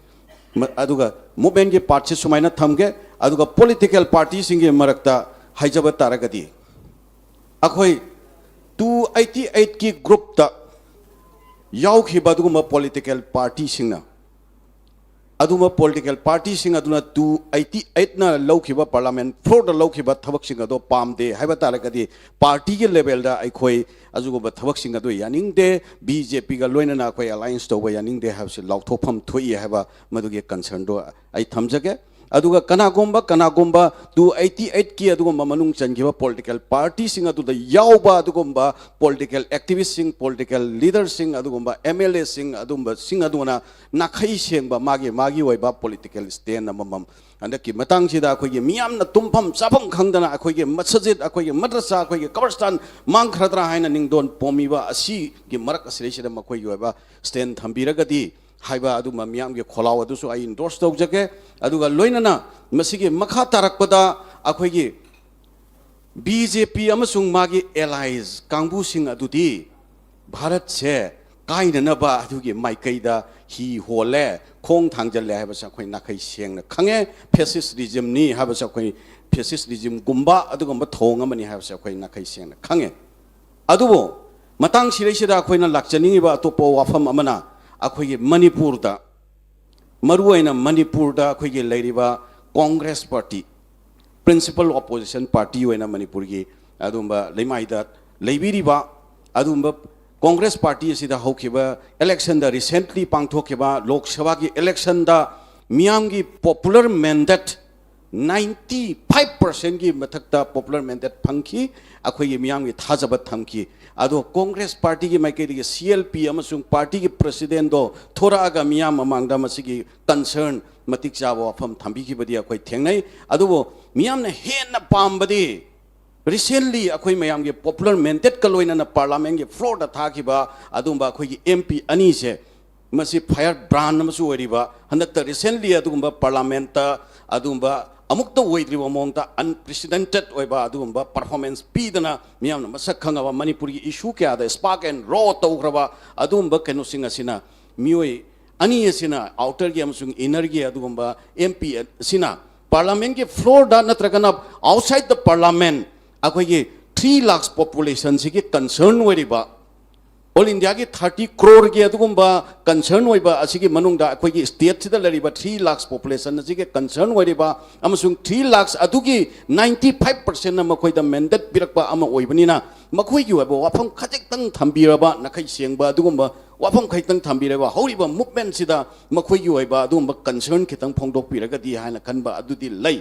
ꯃ-, ꯑꯗꯨꯒ ꯃꯨꯚꯃꯦꯟꯒꯤ ꯄꯥꯔꯠꯁꯤ ꯁꯨꯃꯥꯏꯅ ꯊꯝꯒꯦ꯫ ꯑꯗꯨꯒ ꯄꯣꯂꯤꯇꯤꯀꯦꯜ ꯄꯥꯔꯇꯤꯁꯤꯡꯒꯤ ꯃꯔꯛꯇ ꯍꯥꯏꯖꯕ ꯇꯥꯔꯒꯗꯤ, ꯑꯩꯈꯣꯏ two eighty eightꯀꯤ ꯒ꯭ꯔꯨꯞꯇ ꯌꯥꯎꯈꯤꯕ ꯑꯗꯨꯒꯨꯝꯕ ꯄꯣꯂꯤꯇꯤꯀꯦꯜ ꯄꯥꯔꯇꯤꯁꯤꯡꯅ ꯑꯗꯨꯝꯕ ꯄꯣꯂꯤꯇꯤꯀꯦꯜ ꯄꯥꯔꯇꯤꯁꯤꯡ ꯑꯗꯨꯅ ꯇꯨ ꯑꯩꯠꯇꯤ ꯑꯩꯠꯅ ꯂꯧꯈꯤꯕ ꯄꯥꯔꯂꯥꯃꯦꯟ ꯐ꯭ꯂꯣꯔꯗ ꯂꯧꯈꯤꯕ ꯊꯕꯛꯁꯤꯡ ꯑꯗꯣ ꯄꯥꯝꯗꯦ ꯍꯥꯏꯕ ꯇꯥꯔꯒꯗꯤ, ꯄꯥꯔꯇꯤꯒꯤ ꯂꯦꯚꯦꯜꯗ ꯑꯩꯈꯣꯏ ꯑꯗꯨꯒꯨꯝꯕ ꯊꯕꯛꯁꯤꯡ ꯑꯗꯨ ꯌꯥꯅꯤꯡꯗꯦ, ꯕꯤ ꯖꯦ ꯄꯤꯒ ꯂꯣꯏꯅꯅ ꯑꯩꯈꯣꯏ ꯑꯦꯂꯥꯏꯟꯁ ꯇꯧꯕ ꯌꯥꯅꯤꯡꯗꯦ ꯍꯥꯏꯕꯁꯤ ꯂꯥꯎꯊꯣꯛꯐꯝ ꯊꯣꯛꯏ ꯍꯥꯏꯕ ꯃꯗꯨꯒꯤ ꯀꯟꯁꯔꯟꯗꯣ ꯑꯩ ꯊꯝꯖꯒꯦ꯫ ꯑꯗꯨꯒ ꯀꯅꯥꯒꯨꯝꯕ, ꯀꯅꯥꯒꯨꯝꯕ ꯇꯨ ꯑꯩꯠꯇꯤ ꯑꯩꯠꯀꯤ ꯑꯗꯨꯒꯨꯝꯕ ꯃꯅꯨꯡ ꯆꯟꯈꯤꯕ ꯄꯣꯂꯤꯇꯤꯀꯦꯜ ꯄꯥꯔꯇꯤꯁꯤꯡ ꯑꯗꯨꯗ ꯌꯥꯎꯕ ꯑꯗꯨꯒꯨꯝꯕ ꯄꯣꯂꯤꯇꯤꯀꯦꯜ ꯑꯦꯛꯇꯤꯚꯤꯁꯁꯤꯡ, ꯄꯣꯂꯤꯇꯤꯀꯦꯜ ꯂꯤꯗꯔꯁꯤꯡ, ꯑꯗꯨꯒꯨꯝꯕ ꯑꯦꯝ ꯑꯦꯜ ꯑꯦꯁꯤꯡ ꯑꯗꯨꯒꯨꯝꯕꯁꯤꯡ ꯑꯗꯨꯅ ꯅꯥꯈꯩ ꯁꯦꯡꯕ ꯃꯥꯒꯤ ꯃꯥꯒꯤ ꯑꯣꯏꯕ ꯄꯣꯂꯤꯇꯤꯀꯦꯜ ꯁ꯭ꯇꯦꯟ ꯑꯃꯃꯝ, ꯍꯟꯗꯛꯀꯤ ꯃꯇꯥꯡꯁꯤꯗ ꯑꯩꯈꯣꯏꯒꯤ ꯃꯤꯌꯥꯝꯅ ꯇꯨꯝꯐꯝ ꯆꯥꯐꯝ ꯈꯪꯗꯅ ꯑꯩꯈꯣꯏꯒꯤ ꯃꯁꯖꯤꯗ, ꯑꯩꯈꯣꯏꯒꯤ ꯃꯗ꯭ꯔꯁꯥ, ꯑꯩꯈꯣꯏꯒꯤ ꯀꯕꯔꯁꯇꯥꯟ ꯃꯥꯡꯈ꯭ꯔꯗ꯭ꯔꯥ ꯍꯥꯏꯅ ꯅꯤꯡꯗꯣꯟ ꯄꯣꯝꯃꯤꯕ ꯑꯁꯤꯒꯤ ꯃꯔꯛ ꯑꯁꯤꯗꯩꯁꯤꯗ ꯃꯈꯣꯏꯒꯤ ꯑꯣꯏꯕ ꯁ꯭ꯇꯦꯟ ꯊꯝꯕꯤꯔꯒꯗꯤ ꯍꯥꯏꯕ ꯑꯗꯨꯝꯕ ꯃꯤꯌꯥꯝꯒꯤ ꯈꯣꯜꯂꯥꯎ ꯑꯗꯨꯁꯨ ꯑꯩ ꯏꯟꯗꯣꯔꯁ ꯇꯧꯖꯒꯦ꯫ ꯑꯗꯨꯒ ꯂꯣꯏꯅꯅ ꯃꯁꯤꯒꯤ ꯃꯈꯥ ꯇꯥꯔꯛꯄꯗ ꯑꯩꯈꯣꯏꯒꯤ ꯕꯤ ꯖꯦ ꯄꯤ ꯑꯃꯁꯨꯡ ꯃꯥꯒꯤ ꯑꯦꯂꯥꯏꯁ ꯀꯥꯡꯕꯨꯁꯤꯡ ꯑꯗꯨꯗꯤ ꯚꯥꯔꯠꯁꯦ ꯀꯥꯏꯅꯅꯕ ꯑꯗꯨꯒꯤ ꯃꯥꯏꯀꯩꯗ ꯍꯤ ꯍꯣꯜꯂꯦ, ꯈꯣꯡ ꯊꯥꯡꯖꯜꯂꯦ ꯍꯥꯏꯕꯁꯦ ꯑꯩꯈꯣꯏ ꯅꯥꯈꯩ ꯁꯦꯡꯅ ꯈꯪꯉꯦ꯫ ꯐꯦꯁꯤꯁ ꯔꯤꯖꯤꯝꯅꯤ ꯍꯥꯏꯕꯁꯦ ꯑꯩꯈꯣꯏ, ꯐꯦꯁꯤꯁ ꯔꯤꯖꯤꯝꯒꯨꯝꯕ ꯑꯗꯨꯒꯨꯝꯕ ꯊꯧꯑꯣꯡ ꯑꯃꯅꯤ ꯍꯥꯏꯕꯁꯦ ꯑꯩꯈꯣꯏ ꯅꯥꯈꯩ ꯁꯦꯡꯅ ꯈꯪꯉꯦ꯫ ꯑꯗꯨꯕꯨ ꯃꯇꯥꯡꯁꯤꯗꯩꯁꯤꯗ ꯑꯩꯈꯣꯏꯅ ꯂꯥꯛꯆꯅꯤꯡꯉꯤꯕ ꯑꯇꯣꯞꯄ ꯋꯥꯐꯝ ꯑꯃꯅ, ꯑꯩꯈꯣꯏꯒꯤ ꯃꯅꯤꯄꯨꯔꯗ, ꯃꯔꯨꯑꯣꯏꯅ ꯃꯅꯤꯄꯨꯔꯗ ꯑꯩꯈꯣꯏꯒꯤ ꯂꯩꯔꯤꯕ Congress party, principal opposition party ꯑꯣꯏꯅ ꯃꯅꯤꯄꯨꯔꯒꯤ ꯑꯗꯨꯒꯨꯝꯕ ꯂꯩꯃꯥꯏꯗ ꯂꯩꯕꯤꯔꯤꯕ ꯑꯗꯨꯒꯨꯝꯕ ꯀꯣꯡꯒ꯭ꯔꯦꯁ ꯄꯥꯔꯇꯤ ꯑꯁꯤꯗ ꯍꯧꯈꯤꯕ ꯏꯂꯦꯛꯁꯟꯗ, ꯔꯤꯁꯦꯟꯠꯂꯤ ꯄꯥꯡꯊꯣꯛꯈꯤꯕ ꯂꯣꯛ ꯁꯚꯥꯒꯤ ꯏꯂꯦꯛꯁꯟꯗ ꯃꯤꯌꯥꯝꯒꯤ ꯄꯣꯄꯨꯂꯔ ꯃꯦꯟꯗꯦꯠ ꯅꯥꯏꯟꯇꯤ ꯐꯥꯏꯚ ꯄꯥꯔꯁꯦꯟꯒꯤ ꯃꯊꯛꯇ ꯄꯣꯄꯨꯂꯔ ꯃꯦꯟꯗꯦꯠ ꯐꯪꯈꯤ, ꯑꯩꯈꯣꯏꯒꯤ ꯃꯤꯌꯥꯝꯒꯤ ꯊꯥꯖꯕ ꯊꯝꯈꯤ꯫ ꯑꯗꯣ ꯀꯣꯡꯒ꯭ꯔꯦꯁ ꯄꯥꯔꯇꯤꯒꯤ ꯃꯥꯏꯀꯩꯗꯒꯤ ꯁꯤ ꯑꯦꯜ ꯄꯤ ꯑꯃꯁꯨꯡ ꯄꯥꯔꯇꯤꯒꯤ ꯄ꯭ꯔꯁꯤꯗꯦꯟꯗꯣ ꯊꯣꯔꯛꯑꯒ ꯃꯤꯌꯥꯝ ꯃꯃꯥꯡꯗ ꯃꯁꯤꯒꯤ ꯀꯟꯁꯔꯟ ꯃꯇꯤꯛ ꯆꯥꯕ ꯋꯥꯐꯝ ꯊꯝꯕꯤꯈꯤꯕꯗꯤ ꯑꯩꯈꯣꯏ ꯊꯦꯡꯅꯩ꯫ ꯑꯗꯨꯕꯨ ꯃꯤꯌꯥꯝꯅ ꯍꯦꯟꯅ ꯄꯥꯝꯕꯗꯤ ꯔꯤꯁꯦꯟꯠꯂꯤ ꯑꯩꯈꯣꯏ ꯃꯌꯥꯝꯒꯤ ꯄꯣꯄꯨꯂꯔ ꯃꯦꯟꯗꯦꯠꯀ ꯂꯣꯏꯅꯅ ꯄꯥꯔꯂꯥꯃꯦꯟꯒꯤ ꯐ꯭ꯂꯣꯔꯗ ꯊꯥꯈꯤꯕ ꯑꯗꯨꯒꯨꯝꯕ ꯑꯈꯣꯏꯒꯤ ꯑꯦꯝ ꯄꯤ ꯑꯅꯤꯁꯦ, ꯃꯁꯤ ꯐꯥꯏꯌꯔ ꯕ꯭ꯔꯥꯟ ꯑꯃꯁꯨ ꯑꯣꯏꯔꯤꯕ, ꯍꯟꯗꯛꯇ ꯔꯤꯁꯦꯟꯠꯂꯤ ꯑꯗꯨꯒꯨꯝꯕ ꯄꯥꯔꯂꯥꯃꯦꯟꯠꯇ ꯑꯗꯨꯒꯨꯝꯕ ꯑꯃꯨꯛꯇ ꯑꯣꯏꯗ꯭ꯔꯤꯕ ꯃꯑꯣꯡꯗ ꯑꯟꯄ꯭ꯔꯤꯁꯤꯗꯦꯟꯇꯦꯠ ꯑꯣꯏꯕ ꯑꯗꯨꯒꯨꯝꯕ ꯄꯔꯐꯣꯔꯃꯦꯟꯁ ꯄꯤꯗꯅ ꯃꯤꯌꯥꯝꯅ ꯃꯁꯛ ꯈꯪꯉꯕ ꯃꯅꯤꯄꯨꯔꯒꯤ ꯏꯁꯨ ꯀꯌꯥꯗ ꯁ꯭ꯄꯥꯔꯛ ꯑꯦꯟ ꯔꯣ ꯇꯧꯈ꯭ꯔꯕ ꯑꯗꯨꯒꯨꯝꯕ ꯀꯩꯅꯣꯁꯤꯡ ꯑꯁꯤꯅ ꯃꯤꯑꯣꯏ ꯑꯅꯤ ꯑꯁꯤꯅ, ꯑꯥꯎꯇꯔꯒꯤ ꯑꯃꯁꯨꯡ ꯏꯟꯅꯔꯒꯤ ꯑꯗꯨꯒꯨꯝꯕ ꯑꯦꯝ ꯄꯤ ꯑꯁꯤꯅ ꯄꯥꯔꯂꯥꯃꯦꯟꯒꯤ ꯐ꯭ꯂꯣꯔꯗ ꯅꯠꯇ꯭ꯔꯒꯅ ꯑꯥꯎꯠꯁꯥꯏꯗ ꯗ ꯄꯥꯔꯂꯥꯃꯦꯟ, ꯑꯩꯈꯣꯏꯒꯤ ꯊ꯭ꯔꯤ ꯂꯥꯛꯁ ꯄꯣꯄꯨꯂꯦꯁꯟꯁꯤꯒꯤ ꯀꯟꯁꯔꯟ ꯑꯣꯏꯔꯤꯕ ꯑꯣꯜ ꯏꯟꯗꯤꯌꯥꯒꯤ ꯊꯥꯔꯇꯤ ꯀ꯭ꯔꯣꯔꯒꯤ ꯑꯗꯨꯒꯨꯝꯕ ꯀꯟꯁꯔꯟ ꯑꯣꯏꯕ ꯑꯁꯤꯒꯤ ꯃꯅꯨꯡꯗ ꯑꯩꯈꯣꯏꯒꯤ ꯁ꯭ꯇꯦꯠꯁꯤꯗ ꯂꯩꯔꯤꯕ ꯊ꯭ꯔꯤ ꯂꯥꯛꯁ ꯄꯣꯄꯨꯂꯦꯁꯟ ꯑꯁꯤꯒꯤ ꯀꯟꯁꯔꯟ ꯑꯣꯏꯔꯤꯕ ꯑꯃꯁꯨꯡ ꯊ꯭ꯔꯤ ꯂꯥꯛꯁ ꯑꯗꯨꯒꯤ ꯅꯥꯏꯟꯇꯤ ꯐꯥꯏꯚ ꯄꯥꯔꯁꯦꯟꯅ ꯃꯈꯣꯏꯗ ꯃꯦꯟꯗꯦꯠ ꯄꯤꯔꯛꯄ ꯑꯃ ꯑꯣꯏꯕꯅꯤꯅ, ꯃꯈꯣꯏꯒꯤ ꯑꯣꯏꯕ ꯋꯥꯐꯝ ꯈꯖꯤꯛꯇꯪ ꯊꯝꯕꯤꯔꯕ, ꯅꯥꯈꯩ ꯁꯦꯡꯕ ꯑꯗꯨꯒꯨꯝꯕ ꯋꯥꯐꯝ ꯈꯖꯤꯛꯇꯪ ꯊꯝꯕꯤꯔꯕ, ꯍꯧꯔꯤꯕ ꯃꯨꯞꯃꯦꯟꯁꯤꯗ ꯃꯈꯣꯏꯒꯤ ꯑꯣꯏꯕ ꯑꯗꯨꯒꯨꯝꯕ ꯀꯟꯁꯔꯟ ꯈꯤꯇꯪ ꯐꯣꯡꯗꯣꯛꯄꯤꯔꯒꯗꯤ ꯍꯥꯏꯅ ꯈꯟꯕ ꯑꯗꯨꯗꯤ ꯂꯩ꯫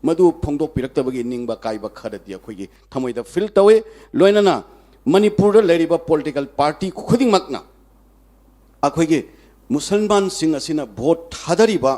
ꯃꯗꯨ ꯐꯣꯡꯗꯣꯛꯄꯤꯔꯛꯇꯕꯒꯤ ꯅꯤꯡꯕ ꯀꯥꯏꯕ ꯈꯔꯗꯤ ꯑꯩꯈꯣꯏꯒꯤ ꯊꯃꯣꯏꯗ ꯐꯤꯜ ꯇꯧꯏ꯫ ꯂꯣꯏꯅꯅ ꯃꯅꯤꯄꯨꯔꯗ ꯂꯩꯔꯤꯕ ꯄꯣꯂꯤꯇꯤꯀꯦꯜ ꯄꯥꯔꯇꯤ ꯈꯨꯗꯤꯡꯃꯛꯅ ꯑꯩꯈꯣꯏꯒꯤ ꯃꯨꯁꯜꯃꯥꯟꯁꯤꯡ ꯑꯁꯤꯅ ꯚꯣꯠ ꯊꯥꯗꯔꯤꯕ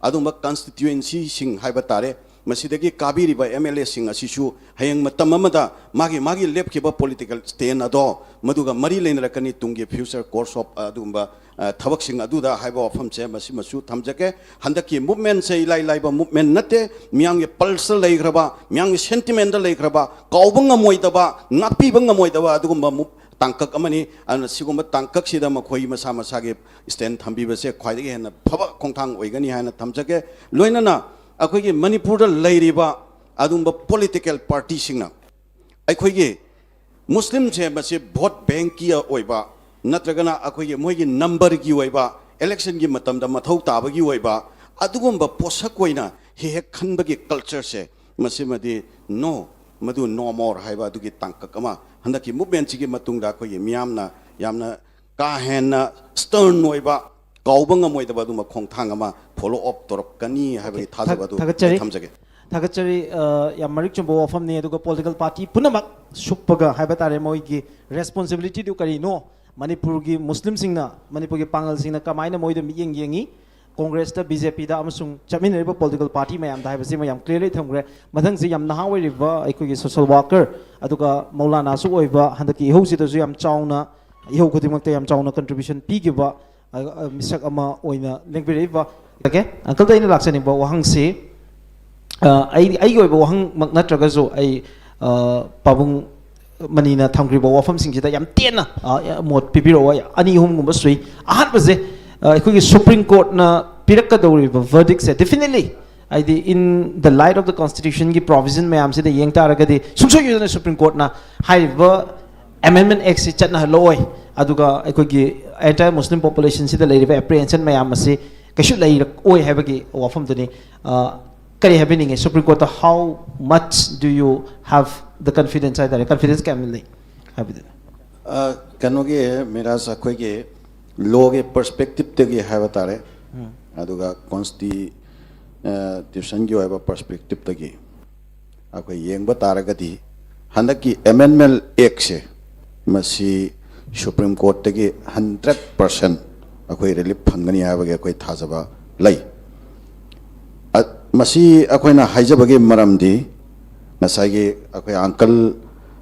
ꯑꯗꯨꯒꯨꯝꯕ ꯀꯟꯁꯇꯤꯇ꯭ꯌꯨꯑꯦꯟꯁꯤꯁꯤꯡ ꯍꯥꯏꯕ ꯇꯥꯔꯦ, ꯃꯁꯤꯗꯒꯤ ꯀꯥꯕꯤꯔꯤꯕ ꯑꯦꯝ ꯑꯦꯜ ꯑꯦꯁꯤꯡ ꯑꯁꯤꯁꯨ ꯍꯌꯦꯡ ꯃꯇꯝ ꯑꯃꯗ ꯃꯥꯒꯤ ꯃꯥꯒꯤ ꯂꯦꯞꯈꯤꯕ ꯄꯣꯂꯤꯇꯤꯀꯦꯜ ꯁ꯭ꯇꯦꯟ ꯑꯗꯣ ꯃꯗꯨꯒ ꯃꯔꯤ ꯂꯩꯅꯔꯛꯀꯅꯤ꯫ ꯇꯨꯡꯒꯤ ꯐ꯭ꯌꯨꯆꯔ ꯀꯣꯔꯁ ꯑꯣꯐ ꯑꯗꯨꯒꯨꯝꯕ ꯑ, ꯊꯕꯛꯁꯤꯡ ꯑꯗꯨꯗ ꯍꯥꯏꯕ ꯋꯥꯐꯝꯁꯦ ꯃꯁꯤꯃꯁꯨ ꯊꯝꯖꯒꯦ꯫ ꯍꯟꯗꯛꯀꯤ ꯃꯨꯞꯃꯦꯟꯁꯦ ꯏꯂꯥꯏ ꯂꯥꯏꯕ ꯃꯨꯞꯃꯦꯟ ꯅꯠꯇꯦ꯫ ꯃꯤꯌꯥꯝꯒꯤ ꯄꯜꯁꯇ ꯂꯩꯈ꯭ꯔꯕ, ꯃꯤꯌꯥꯝꯒꯤ ꯁꯦꯟꯇꯤꯃꯦꯟꯗ ꯂꯩꯈ꯭ꯔꯕ, ꯀꯥꯎꯕ ꯉꯝꯃꯣꯏꯗꯕ, ꯉꯥꯛꯄꯤꯕ ꯉꯝꯃꯣꯏꯗꯕ ꯑꯗꯨꯒꯨꯝꯕ ꯃꯨꯞ-, ꯇꯥꯡꯀꯛ ꯑꯃꯅꯤ꯫ ꯑꯗꯨꯅ ꯁꯤꯒꯨꯝꯕ ꯇꯥꯡꯀꯛꯁꯤꯗ ꯃꯈꯣꯏ ꯃꯁꯥ ꯃꯁꯥꯒꯤ ꯁ꯭ꯇꯦꯟ ꯊꯝꯕꯤꯕꯁꯦ ꯈ꯭ꯋꯥꯏꯗꯒꯤ ꯍꯦꯟꯅ ꯐꯕ ꯈꯣꯡꯊꯥꯡ ꯑꯣꯏꯒꯅꯤ ꯍꯥꯏꯅ ꯊꯝꯖꯒꯦ꯫ ꯂꯣꯏꯅꯅ ꯑꯩꯈꯣꯏꯒꯤ ꯃꯅꯤꯄꯨꯔꯗ ꯂꯩꯔꯤꯕ ꯑꯗꯨꯒꯨꯝꯕ ꯄꯣꯂꯤꯇꯤꯀꯦꯜ ꯄꯥꯔꯇꯤꯁꯤꯡꯅ ꯑꯩꯈꯣꯏꯒꯤ ꯃꯨꯁꯂꯤꯝꯁꯦ ꯃꯁꯤ ꯚꯣꯠ ꯕꯦꯡꯀꯤ ꯑꯣꯏꯕ ꯅꯠꯇ꯭ꯔꯒꯅ ꯑꯩꯈꯣꯏꯒꯤ ꯃꯣꯏꯒꯤ ꯅꯝꯕꯔꯒꯤ ꯑꯣꯏꯕ, ꯏꯂꯦꯛꯁꯟꯒꯤ ꯃꯇꯝꯗ ꯃꯊꯧ ꯇꯥꯕꯒꯤ ꯑꯣꯏꯕ ꯑꯗꯨꯒꯨꯝꯕ ꯄꯣꯠꯁꯛ ꯑꯣꯏꯅ ꯍꯦꯛ ꯍꯦꯛ ꯈꯟꯕꯒꯤ ꯀꯜꯆꯔꯁꯦ, ꯃꯁꯤꯃꯗꯤ no, ꯃꯗꯨ no more ꯍꯥꯏꯕ ꯑꯗꯨꯒꯤ ꯇꯥꯡꯀꯛ ꯑꯃ ꯍꯟꯗꯛꯀꯤ ꯃꯨꯞꯃꯦꯟꯁꯤꯒꯤ ꯃꯇꯨꯡꯗ ꯑꯩꯈꯣꯏꯒꯤ ꯃꯤꯌꯥꯝꯅ ꯌꯥꯝꯅ ꯀꯥ ꯍꯦꯟꯅ ꯁ꯭ꯇꯔꯟ ꯑꯣꯏꯕ, ꯀꯥꯎꯕ ꯉꯝꯃꯣꯏꯗꯕ ꯑꯗꯨꯒꯨꯝꯕ ꯈꯣꯡꯊꯥꯡ ꯑꯃ ꯐꯣꯂꯣ ꯑꯞ ꯇꯧꯔꯛꯀꯅꯤ ꯍꯥꯏꯕꯒꯤ ꯊꯥꯖꯕ ꯑꯗꯨ ꯑꯩ ꯊꯝꯖꯒꯦ꯫ ꯊꯥꯒꯠꯆꯔꯤ꯫ ꯑ, ꯌꯥꯝ ꯃꯔꯤꯛ ꯆꯨꯝꯕ ꯋꯥꯐꯝꯅꯤ꯫ ꯑꯗꯨꯒ ꯄꯣꯂꯤꯇꯤꯀꯦꯜ ꯄꯥꯔꯇꯤ ꯄꯨꯝꯅꯃꯛ ꯁꯨꯞꯄꯒ ꯍꯥꯏꯕ ꯇꯥꯔꯦ, ꯃꯣꯏꯒꯤ ꯔꯦꯁꯄꯣꯟꯁꯤꯕꯤꯂꯤꯇꯤꯗꯨ ꯀꯔꯤꯅꯣ? ꯃꯅꯤꯄꯨꯔꯒꯤ ꯃꯨꯁꯂꯤꯝꯁꯤꯡꯅ, ꯃꯅꯤꯄꯨꯔꯒꯤ ꯄꯥꯉꯜꯁꯤꯡꯅ ꯀꯃꯥꯏꯅ ꯃꯣꯏꯗ ꯃꯤꯠꯌꯦꯡ ꯌꯦꯡꯉꯤ? ꯀꯣꯡꯒ꯭ꯔꯦꯁꯇ, ꯕꯤ ꯖꯦ ꯄꯤꯗ ꯑꯃꯁꯨꯡ ꯆꯠꯃꯤꯟꯅꯔꯤꯕ ꯄꯣꯂꯤꯇꯤꯀꯦꯜ ꯄꯥꯔꯇꯤ ꯃꯌꯥꯝꯗ ꯍꯥꯏꯕꯁꯤ ꯃꯌꯥꯝ ꯀ꯭ꯂꯤꯌꯔꯂꯤ ꯊꯝꯈ꯭ꯔꯦ꯫ ꯃꯊꯪꯁꯤ ꯌꯥꯝ ꯅꯍꯥ ꯑꯣꯏꯔꯤꯕ ꯑꯩꯈꯣꯏꯒꯤ ꯁꯣꯁꯦꯜ ꯋꯥꯔꯀꯔ ꯑꯗꯨꯒ ꯃꯧꯂꯥꯅꯥꯁꯨ ꯑꯣꯏꯕ, ꯍꯟꯗꯛꯀꯤ ꯏꯍꯧꯁꯤꯗꯁꯨ ꯌꯥꯝ ꯆꯥꯎꯅ, ꯏꯍꯧ ꯈꯨꯗꯤꯡꯃꯛꯇ ꯌꯥꯝ ꯆꯥꯎꯅ ꯀꯟꯇ꯭ꯔꯤꯕ꯭ꯌꯨꯁꯟ ꯄꯤꯈꯤꯕ, ꯑ, ꯑ, ꯃꯤꯁꯛ ꯑꯃ ꯑꯣꯏꯅ ꯂꯦꯡꯕꯤꯔꯛꯏꯕ꯫ ꯑꯣꯀꯦ, ꯑꯪꯀꯜꯗ ꯑꯩꯅ ꯂꯥꯛꯆꯅꯤꯡꯕ ꯋꯥꯍꯪꯁꯤ, ꯑ, ꯑꯩ, ꯑꯩꯒꯤ ꯑꯣꯏꯕ ꯋꯥꯍꯪꯃꯛ ꯅꯠꯇ꯭ꯔꯒꯁꯨ ꯑꯩ, ꯑ, ꯄꯥꯕꯨꯡ ꯃꯅꯤꯅ ꯊꯝꯈ꯭ꯔꯤꯕ ꯋꯥꯐꯝꯁꯤꯡꯁꯤꯗ ꯌꯥꯝ ꯇꯦꯟꯅ, ꯑ, ꯃꯣꯠ ꯄꯤꯕꯤꯔꯛꯑꯣ꯫ ꯑꯩ ꯑꯅꯤ ꯑꯍꯨꯝꯒꯨꯝꯕ ꯁꯨꯏ꯫ ꯑꯍꯥꯟꯕꯁꯦ, ꯑ, ꯑꯩꯈꯣꯏꯒꯤ ꯁꯨꯄ꯭ꯔꯤꯝ ꯀꯣꯔꯠꯅ ꯄꯤꯔꯛꯀꯗꯧꯔꯤꯕ ꯚꯔꯗꯤꯛꯁꯦ definitely, ꯍꯥꯏꯗꯤ, in the light of the constitutionꯒꯤ provision ꯃꯌꯥꯝꯁꯤꯗ ꯌꯦꯡ ꯇꯥꯔꯒꯗꯤ, ꯁꯨꯡꯁꯣꯏ ꯁꯣꯏꯗꯅ ꯁꯨꯄ꯭ꯔꯤꯝ ꯀꯣꯔꯠꯅ ꯍꯥꯏꯔꯤꯕ ꯑꯦꯃꯦꯟꯃꯦꯟ ꯑꯦꯛꯁꯤ ꯆꯠꯅꯍꯜꯂꯛꯑꯣꯏ, ꯑꯗꯨꯒ ꯑꯩꯈꯣꯏꯒꯤ ꯑꯦꯟꯇꯥꯌꯔ ꯃꯨꯁꯂꯤꯝ ꯄꯣꯄꯨꯂꯦꯁꯟꯁꯤꯗ ꯂꯩꯔꯤꯕ ꯑꯦꯄ꯭ꯔꯤꯍꯦꯟꯁꯟ ꯃꯌꯥꯝ ꯑꯁꯤ ꯀꯩꯁꯨ ꯂꯩꯔꯛꯑꯣꯏ ꯍꯥꯏꯕꯒꯤ ꯋꯥꯐꯝꯗꯨꯅꯤ꯫ ꯑ, ꯀꯔꯤ ꯍꯥꯏꯕꯤꯅꯤꯡꯉꯤ? Supreme Court, how much do you have the confidence ꯍꯥꯏ ꯇꯥꯔꯦ, ꯀꯟꯐꯤꯗꯦꯟꯁ ꯀꯌꯥꯝ ꯂꯩ ꯍꯥꯏꯕꯗꯨꯅꯤ꯫ ꯑ, ꯀꯩꯅꯣꯒꯤ, ꯃꯤꯔꯥꯖ, ꯑꯩꯈꯣꯏꯒꯤ ꯂꯣꯒꯤ ꯄꯔꯁꯄꯦꯛꯇꯤꯞꯇꯒꯤ ꯍꯥꯏꯕ ꯇꯥꯔꯦ, ꯑꯗꯨꯒ ꯀꯣꯟꯁꯇꯤꯇ꯭ꯌꯨꯁꯟꯒꯤ ꯑꯣꯏꯕ ꯄꯔꯁꯄꯦꯛꯇꯤꯞꯇꯒꯤ ꯑꯩꯈꯣꯏ ꯌꯦꯡꯕ ꯇꯥꯔꯒꯗꯤ, ꯍꯟꯗꯛꯀꯤ ꯑꯦꯃꯦꯟꯃꯦꯟ ꯑꯦꯛꯁꯦ, ꯃꯁꯤ ꯁꯨꯄ꯭ꯔꯤꯝ ꯀꯣꯔꯠꯇꯒꯤ ꯍꯟꯗ꯭ꯔꯦꯠ ꯄꯥꯔꯁꯦꯟ ꯑꯩꯈꯣꯏ ꯔꯤꯂꯤꯐ ꯐꯪꯒꯅꯤ ꯍꯥꯏꯕꯒꯤ ꯑꯩꯈꯣꯏ ꯊꯥꯖꯕ ꯂꯩ꯫ ꯑ, ꯃꯁꯤ ꯑꯩꯈꯣꯏꯅ ꯍꯥꯏꯖꯕꯒꯤ ꯃꯔꯝꯗꯤ, ꯉꯁꯥꯏꯒꯤ ꯑꯩꯈꯣꯏ ꯑꯪꯀꯜ,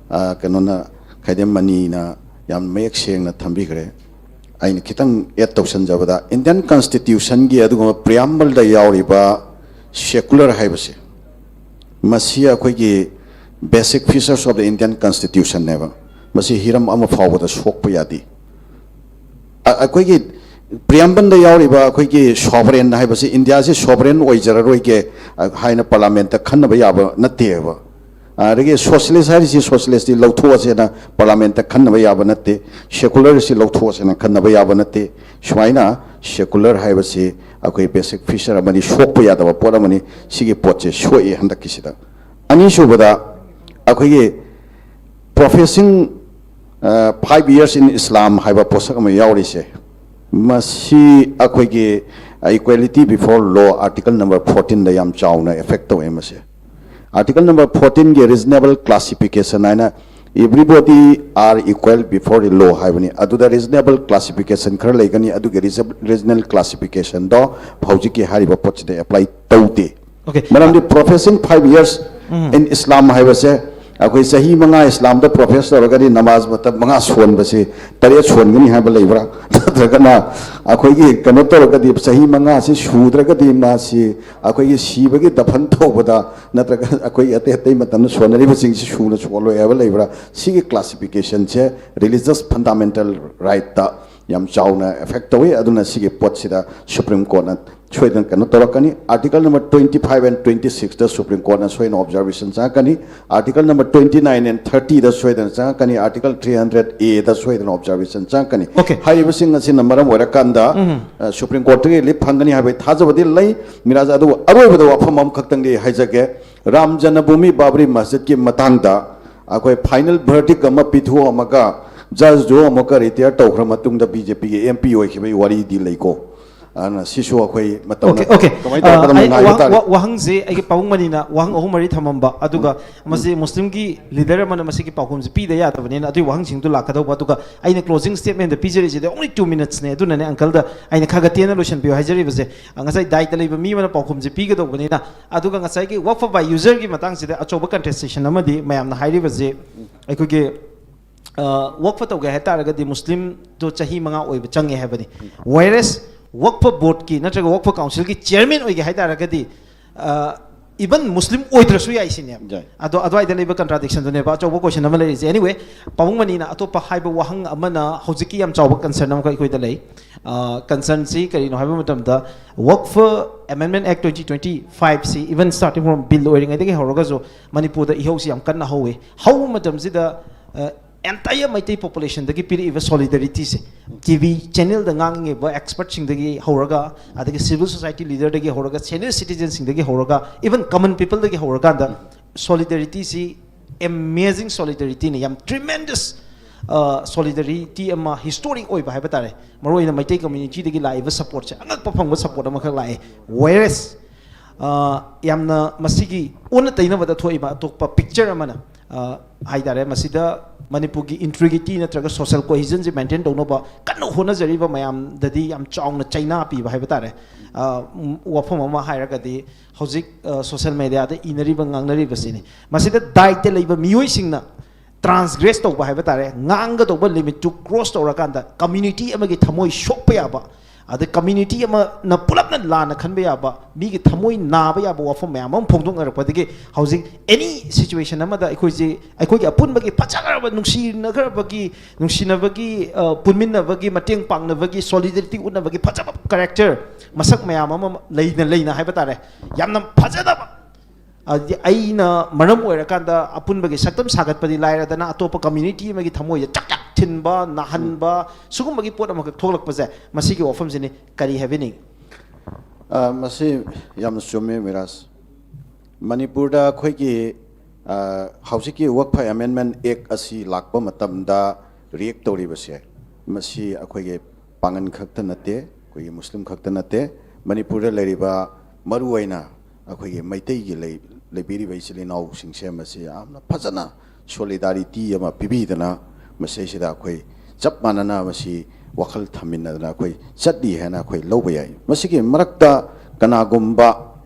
ꯑ, ꯀꯩꯅꯣꯅ, ꯈꯥꯏꯗꯦꯝ ꯃꯅꯤꯅ ꯌꯥꯝ ꯃꯌꯦꯛ ꯁꯦꯡꯅ ꯊꯝꯕꯤꯈ꯭ꯔꯦ꯫ ꯑꯩꯅ ꯈꯤꯇꯪ ꯑꯦꯗ ꯇꯧꯁꯟꯖꯕꯗ, ꯏꯟꯗꯤꯌꯟ ꯀꯟꯁꯇꯤꯇ꯭ꯌꯨꯁꯟꯒꯤ ꯑꯗꯨꯒꯨꯝꯕ ꯄ꯭ꯔꯤꯌꯥꯝꯕꯜꯗ ꯌꯥꯎꯔꯤꯕ ꯁꯦꯀꯨꯂꯔ ꯍꯥꯏꯕꯁꯦ, ꯃꯁꯤ ꯑꯩꯈꯣꯏꯒꯤ basic features of the Indian Constitutionꯅꯦꯕ꯫ ꯃꯁꯤ ꯍꯤꯔꯝ ꯑꯃ ꯐꯥꯎꯕꯗ ꯁꯣꯛꯄ ꯌꯥꯗꯦ꯫ ꯑ-, ꯑꯩꯈꯣꯏꯒꯤ ꯄ꯭ꯔꯤꯌꯥꯝꯕꯜꯗ ꯌꯥꯎꯔꯤꯕ ꯑꯩꯈꯣꯏꯒꯤ ꯁꯣꯚꯔꯦꯟ ꯍꯥꯏꯕꯁꯤ, ꯏꯟꯗꯤꯌꯥꯁꯤ ꯁꯣꯚꯔꯦꯟ ꯑꯣꯏꯖꯔꯔꯣꯏꯒꯦ, ꯑ, ꯍꯥꯏꯅ ꯄꯥꯔꯂꯥꯃꯦꯟꯠꯇ ꯈꯟꯅꯕ ꯌꯥꯕ ꯅꯠꯇꯦꯕ꯫ ꯑꯗꯒꯤ ꯁꯣꯁꯤꯌꯦꯂꯤꯁ ꯍꯥꯏꯔꯤꯁꯤ, ꯁꯣꯁꯤꯌꯦꯂꯤꯁꯇꯤ ꯂꯧꯊꯣꯛꯑꯁꯦꯅ ꯄꯥꯔꯂꯥꯃꯦꯟꯠꯇ ꯈꯟꯅꯕ ꯌꯥꯕ ꯅꯠꯇꯦ, ꯁꯦꯀꯨꯂꯔꯁꯤ ꯂꯧꯊꯣꯛꯑꯁꯦꯅ ꯈꯟꯅꯕ ꯌꯥꯕ ꯅꯠꯇꯦ꯫ ꯁꯨꯃꯥꯏꯅ ꯁꯦꯀꯨꯂꯔ ꯍꯥꯏꯕꯁꯤ ꯑꯩꯈꯣꯏ basic feature ꯑꯃꯅꯤ, ꯁꯣꯛꯄ ꯌꯥꯗꯕ ꯄꯣꯠ ꯑꯃꯅꯤ꯫ ꯁꯤꯒꯤ ꯄꯣꯠꯁꯦ ꯁꯣꯛꯑꯦ ꯍꯟꯗꯛꯀꯤꯁꯤꯗ꯫ ꯑꯅꯤꯁꯨꯕꯗ, ꯑꯩꯈꯣꯏꯒꯤ professing, ꯑ, five years in Islam ꯍꯥꯏꯕ ꯄꯣꯠꯁꯛ ꯑꯃ ꯌꯥꯎꯔꯤꯁꯦ, ꯃꯁꯤ ꯑꯩꯈꯣꯏꯒꯤ equality before law article number fourteenꯗ ꯌꯥꯝ ꯆꯥꯎꯅ effect ꯇꯧꯋꯦ꯫ ꯃꯁꯦ article number fourteenꯒꯤ reasonable classification ꯍꯥꯏꯅ, "Everybody are equal before the law" ꯍꯥꯏꯕꯅꯤ꯫ ꯑꯗꯨꯗ reasonable classification ꯈꯔ ꯂꯩꯒꯅꯤ, ꯑꯗꯨꯒꯤ reasonable classificationꯗꯣ ꯍꯧꯖꯤꯛꯀꯤ ꯍꯥꯏꯔꯤꯕ ꯄꯣꯠꯁꯤꯗ apply ꯇꯧꯗꯦ꯫ Okay. ꯃꯔꯝꯗꯤ professing five years in Islam ꯍꯥꯏꯕꯁꯦ, ꯑꯩꯈꯣꯏ ꯆꯍꯤ ꯃꯉꯥ ꯏꯁꯂꯥꯝꯗ profess ꯇꯧꯔꯒꯗꯤ, ꯅꯃꯥꯖ ꯃꯇꯝ ꯃꯉꯥ ꯁꯣꯟꯕꯁꯤ ꯇꯔꯦꯠ ꯁꯣꯟꯒꯅꯤ ꯍꯥꯏꯕ ꯂꯩꯕ꯭ꯔꯥ? ꯅꯠꯇ꯭ꯔꯒꯅ ꯑꯩꯈꯣꯏꯒꯤ ꯀꯩꯅꯣ ꯇꯧꯔꯒꯗꯤ, ꯆꯍꯤ ꯃꯉꯥꯁꯤ ꯁꯨꯗ꯭ꯔꯒꯗꯤ ꯃꯥꯁꯤ ꯑꯩꯈꯣꯏꯒꯤ ꯁꯤꯕꯒꯤ ꯗꯐꯟ ꯇꯧꯕꯗ, ꯅꯠꯇ꯭ꯔꯒ ꯑꯩꯈꯣꯏ ꯑꯇꯩ ꯑꯇꯩ ꯃꯇꯝꯗ ꯁꯣꯟꯅꯔꯤꯕꯁꯤꯡꯁꯤ ꯁꯨꯅ ꯁꯣꯜꯂꯣꯏ ꯍꯥꯏꯕ ꯂꯩꯕ꯭ꯔꯥ? ꯁꯤꯒꯤ classificationꯁꯦ religious fundamental rightꯇ ꯌꯥꯝ ꯆꯥꯎꯅ effect ꯇꯧꯏ꯫ ꯑꯗꯨꯅ ꯁꯤꯒꯤ ꯄꯣꯠꯁꯤꯗ Supreme Courtꯅ ꯁꯣꯏꯗꯅ ꯀꯩꯅꯣ ꯇꯧꯔꯛꯀꯅꯤ꯫ Article number twenty five and twenty six ꯇ Supreme Court ꯅ ꯁꯣꯏꯗꯅ observation ꯆꯪꯉꯛꯀꯅꯤ꯫ Article number twenty nine and thirty ꯗ ꯁꯣꯏꯗꯅ ꯆꯪꯉꯛꯀꯅꯤ꯫ Article three hundred A ꯗ ꯁꯣꯏꯗꯅ observation ꯆꯪꯉꯛꯀꯅꯤ꯫ Okay. ꯍꯥꯏꯔꯤꯕꯁꯤꯡ ꯑꯁꯤꯅ ꯃꯔꯝ ꯑꯣꯏꯔꯀꯥꯟꯗ, ꯑ, Supreme Court ꯇꯒꯤ relief ꯐꯪꯒꯅꯤ ꯍꯥꯏꯕꯒꯤ ꯊꯥꯖꯕꯗꯤ ꯂꯩ꯫ ꯃꯤꯔꯥꯖ, ꯑꯗꯨꯕꯨ ꯑꯔꯣꯏꯕꯗ ꯋꯥꯐꯝ ꯑꯃꯈꯛꯇꯪꯗꯤ ꯍꯥꯏꯖꯒꯦ꯫ ꯔꯥꯝ ꯖꯅꯃꯚꯨꯃꯤ ꯕꯥꯕ꯭ꯔꯤ ꯃꯁꯖꯤꯗꯀꯤ ꯃꯇꯥꯡꯗ ꯑꯩꯈꯣꯏ final verdict ꯑꯃ ꯄꯤꯊꯣꯛꯑꯝꯃꯒ, judge ꯗꯨ ꯑꯃꯨꯛꯀ retire ꯇꯧꯈ꯭ꯔ ꯃꯇꯨꯡꯗ B J P ꯒꯤ M P ꯑꯣꯏꯈꯤꯕꯒꯤ ꯋꯥꯔꯤꯗꯤ ꯂꯩꯀꯣ꯫ ꯑꯗꯨꯅ ꯁꯤꯁꯨ ꯑꯩꯈꯣꯏ ꯃꯇꯝ Okay, okay. ꯀꯃꯥꯏꯅ ꯇꯧꯔꯒ ꯑ, ꯑꯩ ꯉꯥꯏꯕ ꯋꯥꯍꯪ- ꯇꯥꯔꯦ꯫ ꯋꯥ- ꯋꯥꯍꯪꯁꯦ ꯑꯩꯒꯤ ꯄꯥꯕꯨꯡ ꯃꯅꯤꯅ ꯋꯥꯍꯪ ꯑꯍꯨꯝ ꯃꯔꯤ ꯊꯝꯃꯝꯕ, ꯑꯗꯨꯒ ꯃꯁꯤ ꯃꯨꯁꯂꯤꯝꯒꯤ leader ꯑꯃꯅ ꯃꯁꯤꯒꯤ ꯄꯥꯎꯈꯨꯝꯁꯦ ꯄꯤꯗ ꯌꯥꯗꯕꯅꯤꯅ ꯑꯗꯨꯒꯤ ꯋꯥꯍꯪꯁꯤꯡꯗꯨ ꯂꯥꯛꯀꯗꯧꯕ, ꯑꯗꯨꯒ ꯑꯩꯅ closing statement ꯗ ꯄꯤꯖꯔꯤꯁꯤꯗꯤ only two minutes ꯅꯦ꯫ ꯑꯗꯨꯅꯅꯦ uncle ꯗ ꯑꯩꯅ ꯈꯔ ꯈꯔ ꯇꯦꯟꯅ ꯂꯣꯏꯁꯤꯟꯕꯤꯌꯨ ꯍꯥꯏꯖꯔꯤꯕꯁꯦ꯫ ꯑ, ꯉꯁꯥꯏ ꯗꯥꯏꯇ ꯂꯩꯕ ꯃꯤ ꯑꯃꯅ ꯄꯥꯎꯈꯨꯝꯁꯦ ꯄꯤꯒꯗꯧꯕꯅꯤꯅ, ꯑꯗꯨꯒ ꯉꯁꯥꯏꯒꯤ Waqf by user ꯒꯤ ꯃꯇꯥꯡꯁꯤꯗ ꯑꯆꯧꯕ contestation ꯑꯃꯗꯤ ꯃꯌꯥꯝꯅ ꯍꯥꯏꯔꯤꯕꯁꯦ, ꯑꯩꯈꯣꯏꯒꯤ ꯑ, Waqf ꯇꯧꯒꯦ ꯍꯥꯏꯇꯥꯔꯒꯗꯤ ꯃꯨꯁꯂꯤꯝꯗꯣ ꯆꯍꯤ ꯃꯉꯥ ꯑꯣꯏꯕ ꯆꯪꯉꯦ ꯍꯥꯏꯕꯅꯤ꯫ Whereas Waqf board ꯀꯤ ꯅꯠꯇ꯭ꯔꯒ Waqf council ꯒꯤ chairman ꯑꯣꯏꯒꯦ ꯍꯥꯏꯇꯥꯔꯒꯗꯤ, ꯑ, even ꯃꯨꯁꯂꯤꯝ ꯑꯣꯏꯗ꯭ꯔꯁꯨ ꯌꯥꯏ ꯁꯤꯅꯦꯕ꯫ ꯌꯥꯏ꯫ ꯑꯗꯣ ꯑꯗꯨꯋꯥꯏꯗ ꯂꯩꯕ contradiction ꯗꯨꯅꯦꯕ ꯑꯆꯧꯕ question ꯑꯃ ꯂꯩꯔꯤꯁꯦ꯫ Anyway, ꯄꯥꯕꯨꯡ ꯃꯅꯤꯅ ꯑꯇꯣꯞꯄ ꯍꯥꯏꯕ ꯋꯥꯍꯪ ꯑꯃꯅ ꯍꯧꯖꯤꯛꯀꯤ ꯌꯥꯝ ꯆꯥꯎꯕ concern ꯑꯃꯈꯛ ꯑꯩꯈꯣꯏꯗ ꯂꯩ꯫ ꯑ, concern ꯁꯤ ꯀꯔꯤꯅꯣ ꯍꯥꯏꯕ ꯃꯇꯝꯗ, Waqf Amendment Act twenty twenty five ꯁꯤ even starting from bill ꯑꯣꯏꯔꯤꯉꯩꯗꯒꯤ ꯍꯧꯔꯒꯁꯨ ꯃꯅꯤꯄꯨꯔꯗ ꯏꯍꯧꯁꯤ ꯌꯥꯝ ꯀꯟꯅ ꯍꯧꯋꯤ꯫ ꯍꯧꯕ ꯃꯇꯝꯁꯤꯗ, ꯑ, entire ꯃꯩꯇꯩ population ꯗꯒꯤ ꯄꯤꯔꯛꯏꯕ solidarity ꯁꯦ, T V channel ꯗ ꯉꯥꯡꯉꯤꯕ expert ꯁꯤꯡꯗꯒꯤ ꯍꯧꯔꯒ, ꯑꯗꯒꯤ civil society leader ꯗꯒꯤ ꯍꯧꯔꯒ, senior citizen ꯁꯤꯡꯗꯒꯤ ꯍꯧꯔꯒ, even common people ꯗꯒꯤ ꯍꯧꯔꯀꯥꯟꯗ solidarity ꯁꯤ amazing solidarity ꯅꯤ, ꯌꯥꯝ tremendous, ꯑ, solidarity ꯑꯃ, historic ꯑꯣꯏꯕ ꯍꯥꯏꯕ ꯇꯥꯔꯦ꯫ ꯃꯔꯨꯑꯣꯏꯅ ꯃꯩꯇꯩ community ꯗꯒꯤ ꯂꯥꯛꯏꯕ support ꯁꯦ ꯑꯉꯛꯄ ꯐꯪꯕ support ꯑꯃꯈꯛ ꯂꯥꯛꯑꯦ꯫ Whereas, ꯑ, ꯌꯥꯝꯅ ꯃꯁꯤꯒꯤ ꯑꯣꯟꯅ ꯇꯩꯅꯕꯗ ꯊꯣꯛꯏꯕ ꯑꯇꯣꯞꯄ picture ꯑꯃꯅ, ꯑ, ꯍꯥꯏ ꯇꯥꯔꯦ, ꯃꯁꯤꯗ ꯃꯅꯤꯄꯨꯔꯒꯤ integrity ꯅꯠꯇ꯭ꯔꯒ social cohesion ꯁꯦ maintain ꯇꯧꯅꯕ ꯀꯟꯅ ꯍꯣꯠꯅꯖꯔꯤꯕ ꯃꯌꯥꯝꯗꯗꯤ ꯌꯥꯝ ꯆꯥꯎꯅ ꯆꯩꯅꯥ ꯄꯤꯕ ꯍꯥꯏꯕ ꯇꯥꯔꯦ꯫ ꯑ, ꯎꯝ, ꯋꯥꯐꯝ ꯑꯃ ꯍꯥꯏꯔꯒꯗꯤ ꯍꯧꯖꯤꯛ, ꯑ, social media ꯗ ꯏꯅꯔꯤꯕ ꯉꯥꯡꯅꯔꯤꯕꯁꯤꯅꯤ꯫ ꯃꯁꯤꯗ ꯗꯥꯏꯇ ꯂꯩꯕ ꯃꯤꯑꯣꯏꯁꯤꯡꯅ transgress ꯇꯧꯕ ꯍꯥꯏꯕ ꯇꯥꯔꯦ, ꯉꯥꯡꯒꯗꯧꯕ limit ꯇꯨ cross ꯇꯧꯔꯀꯥꯟꯗ community ꯑꯃꯒꯤ ꯊꯃꯣꯏ ꯁꯣꯛꯄ ꯌꯥꯕ, ꯑꯗꯩ ꯀꯝꯃ꯭ꯌꯨꯅꯤꯇꯤ ꯑꯃꯅ ꯄꯨꯂꯞꯅ ꯂꯥꯟꯅ ꯈꯟꯕ ꯌꯥꯕ, ꯃꯤꯒꯤ ꯊꯃꯣꯏ ꯅꯥꯕ ꯌꯥꯕ ꯋꯥꯐꯝ ꯃꯌꯥꯝ ꯑꯃ ꯐꯣꯡꯗꯣꯛꯅꯔꯛꯄꯗꯒꯤ ꯍꯧꯖꯤꯛ ꯑꯦꯅꯤ ꯁꯤꯆꯨꯋꯦꯁꯟ ꯑꯃꯗ ꯑꯩꯈꯣꯏꯁꯤ, ꯑꯩꯈꯣꯏꯒꯤ ꯑꯄꯨꯟꯕꯒꯤ ꯐꯖꯈ꯭ꯔꯕ, ꯅꯨꯡꯁꯤꯅꯈ꯭ꯔꯕꯒꯤ, ꯅꯨꯡꯁꯤꯅꯕꯒꯤ, ꯑ, ꯄꯨꯟꯃꯤꯟꯅꯕꯒꯤ, ꯃꯇꯦꯡ ꯄꯥꯡꯅꯕꯒꯤ, ꯁꯣꯂꯤꯗꯔꯤꯇꯤ ꯎꯠꯅꯕꯒꯤ ꯐꯖꯕ ꯀꯦꯔꯦꯛꯇꯔ, ꯃꯁꯛ ꯃꯌꯥꯝ ꯑꯃ ꯂꯩꯅ ꯂꯩꯅ ꯍꯥꯏꯕ ꯇꯥꯔꯦ, ꯌꯥꯝꯅ ꯐꯖꯅꯕ꯫ ꯑꯗꯨꯗꯤ ꯑꯩꯅ ꯃꯔꯝ ꯑꯣꯏꯔꯀꯥꯟꯗ ꯑꯄꯨꯟꯕꯒꯤ ꯁꯛꯇꯝ ꯁꯥꯒꯠꯄꯗꯤ ꯂꯥꯏꯔꯗꯅ, ꯑꯇꯣꯞꯄ ꯀꯝꯃ꯭ꯌꯨꯅꯤꯇꯤ ꯑꯃꯒꯤ ꯊꯃꯣꯏꯗ ꯆꯥꯛ ꯆꯥꯛ ꯊꯤꯟꯕ, ꯅꯥꯍꯟꯕ, ꯁꯤꯒꯨꯝꯕꯒꯤ ꯄꯣꯠ ꯑꯃꯈꯛ ꯊꯣꯛꯂꯛꯄꯁꯦ, ꯃꯁꯤꯒꯤ ꯋꯥꯐꯝꯁꯤꯅꯤ꯫ ꯀꯔꯤ ꯍꯥꯏꯕꯤꯅꯤꯡꯉꯤ? ꯑ, ꯃꯁꯤ ꯌꯥꯝꯅ ꯆꯨꯝꯃꯤ, ꯃꯤꯔꯥꯖ꯫ ꯃꯅꯤꯄꯨꯔꯗ ꯑꯩꯈꯣꯏꯒꯤ, ꯑ, ꯍꯧꯖꯤꯛꯀꯤ ꯋꯛꯐ ꯑꯦꯃꯦꯟꯃꯦꯟ ꯑꯦꯛ ꯑꯁꯤ ꯂꯥꯛꯄ ꯃꯇꯝꯗ ꯔꯤꯌꯦꯛ ꯇꯧꯔꯤꯕꯁꯦ, ꯃꯁꯤ ꯑꯩꯈꯣꯏꯒꯤ ꯄꯥꯡꯒꯟ ꯈꯛꯇ ꯅꯠꯇꯦ, ꯑꯩꯈꯣꯏꯒꯤ ꯃꯨꯁꯂꯤꯝ ꯈꯛꯇ ꯅꯠꯇꯦ, ꯃꯅꯤꯄꯨꯔꯗ ꯂꯩꯔꯤꯕ ꯃꯔꯨꯑꯣꯏꯅ ꯑꯩꯈꯣꯏꯒꯤ ꯃꯩꯇꯩꯒꯤ ꯂꯩ-, ꯂꯩꯕꯤꯔꯤꯕ ꯏꯆꯤꯜ ꯏꯅꯥꯎꯁꯤꯡꯁꯦ ꯃꯁꯤ ꯌꯥꯝꯅ ꯐꯖꯅ ꯁꯣꯂꯤꯗꯥꯔꯤꯇꯤ ꯑꯃ ꯄꯤꯕꯤꯗꯅ, ꯃꯁꯤꯁꯤꯗ ꯑꯩꯈꯣꯏ ꯆꯞ ꯃꯥꯟꯅꯅ ꯃꯁꯤ ꯋꯥꯈꯜ ꯊꯝꯃꯤꯟꯅꯗꯅ ꯑꯩꯈꯣꯏ ꯆꯠꯂꯤ ꯍꯥꯏꯅ ꯑꯩꯈꯣꯏ ꯂꯧꯕ ꯌꯥꯏ꯫ ꯃꯁꯤꯒꯤ ꯃꯔꯛꯇ ꯀꯅꯥꯒꯨꯝꯕ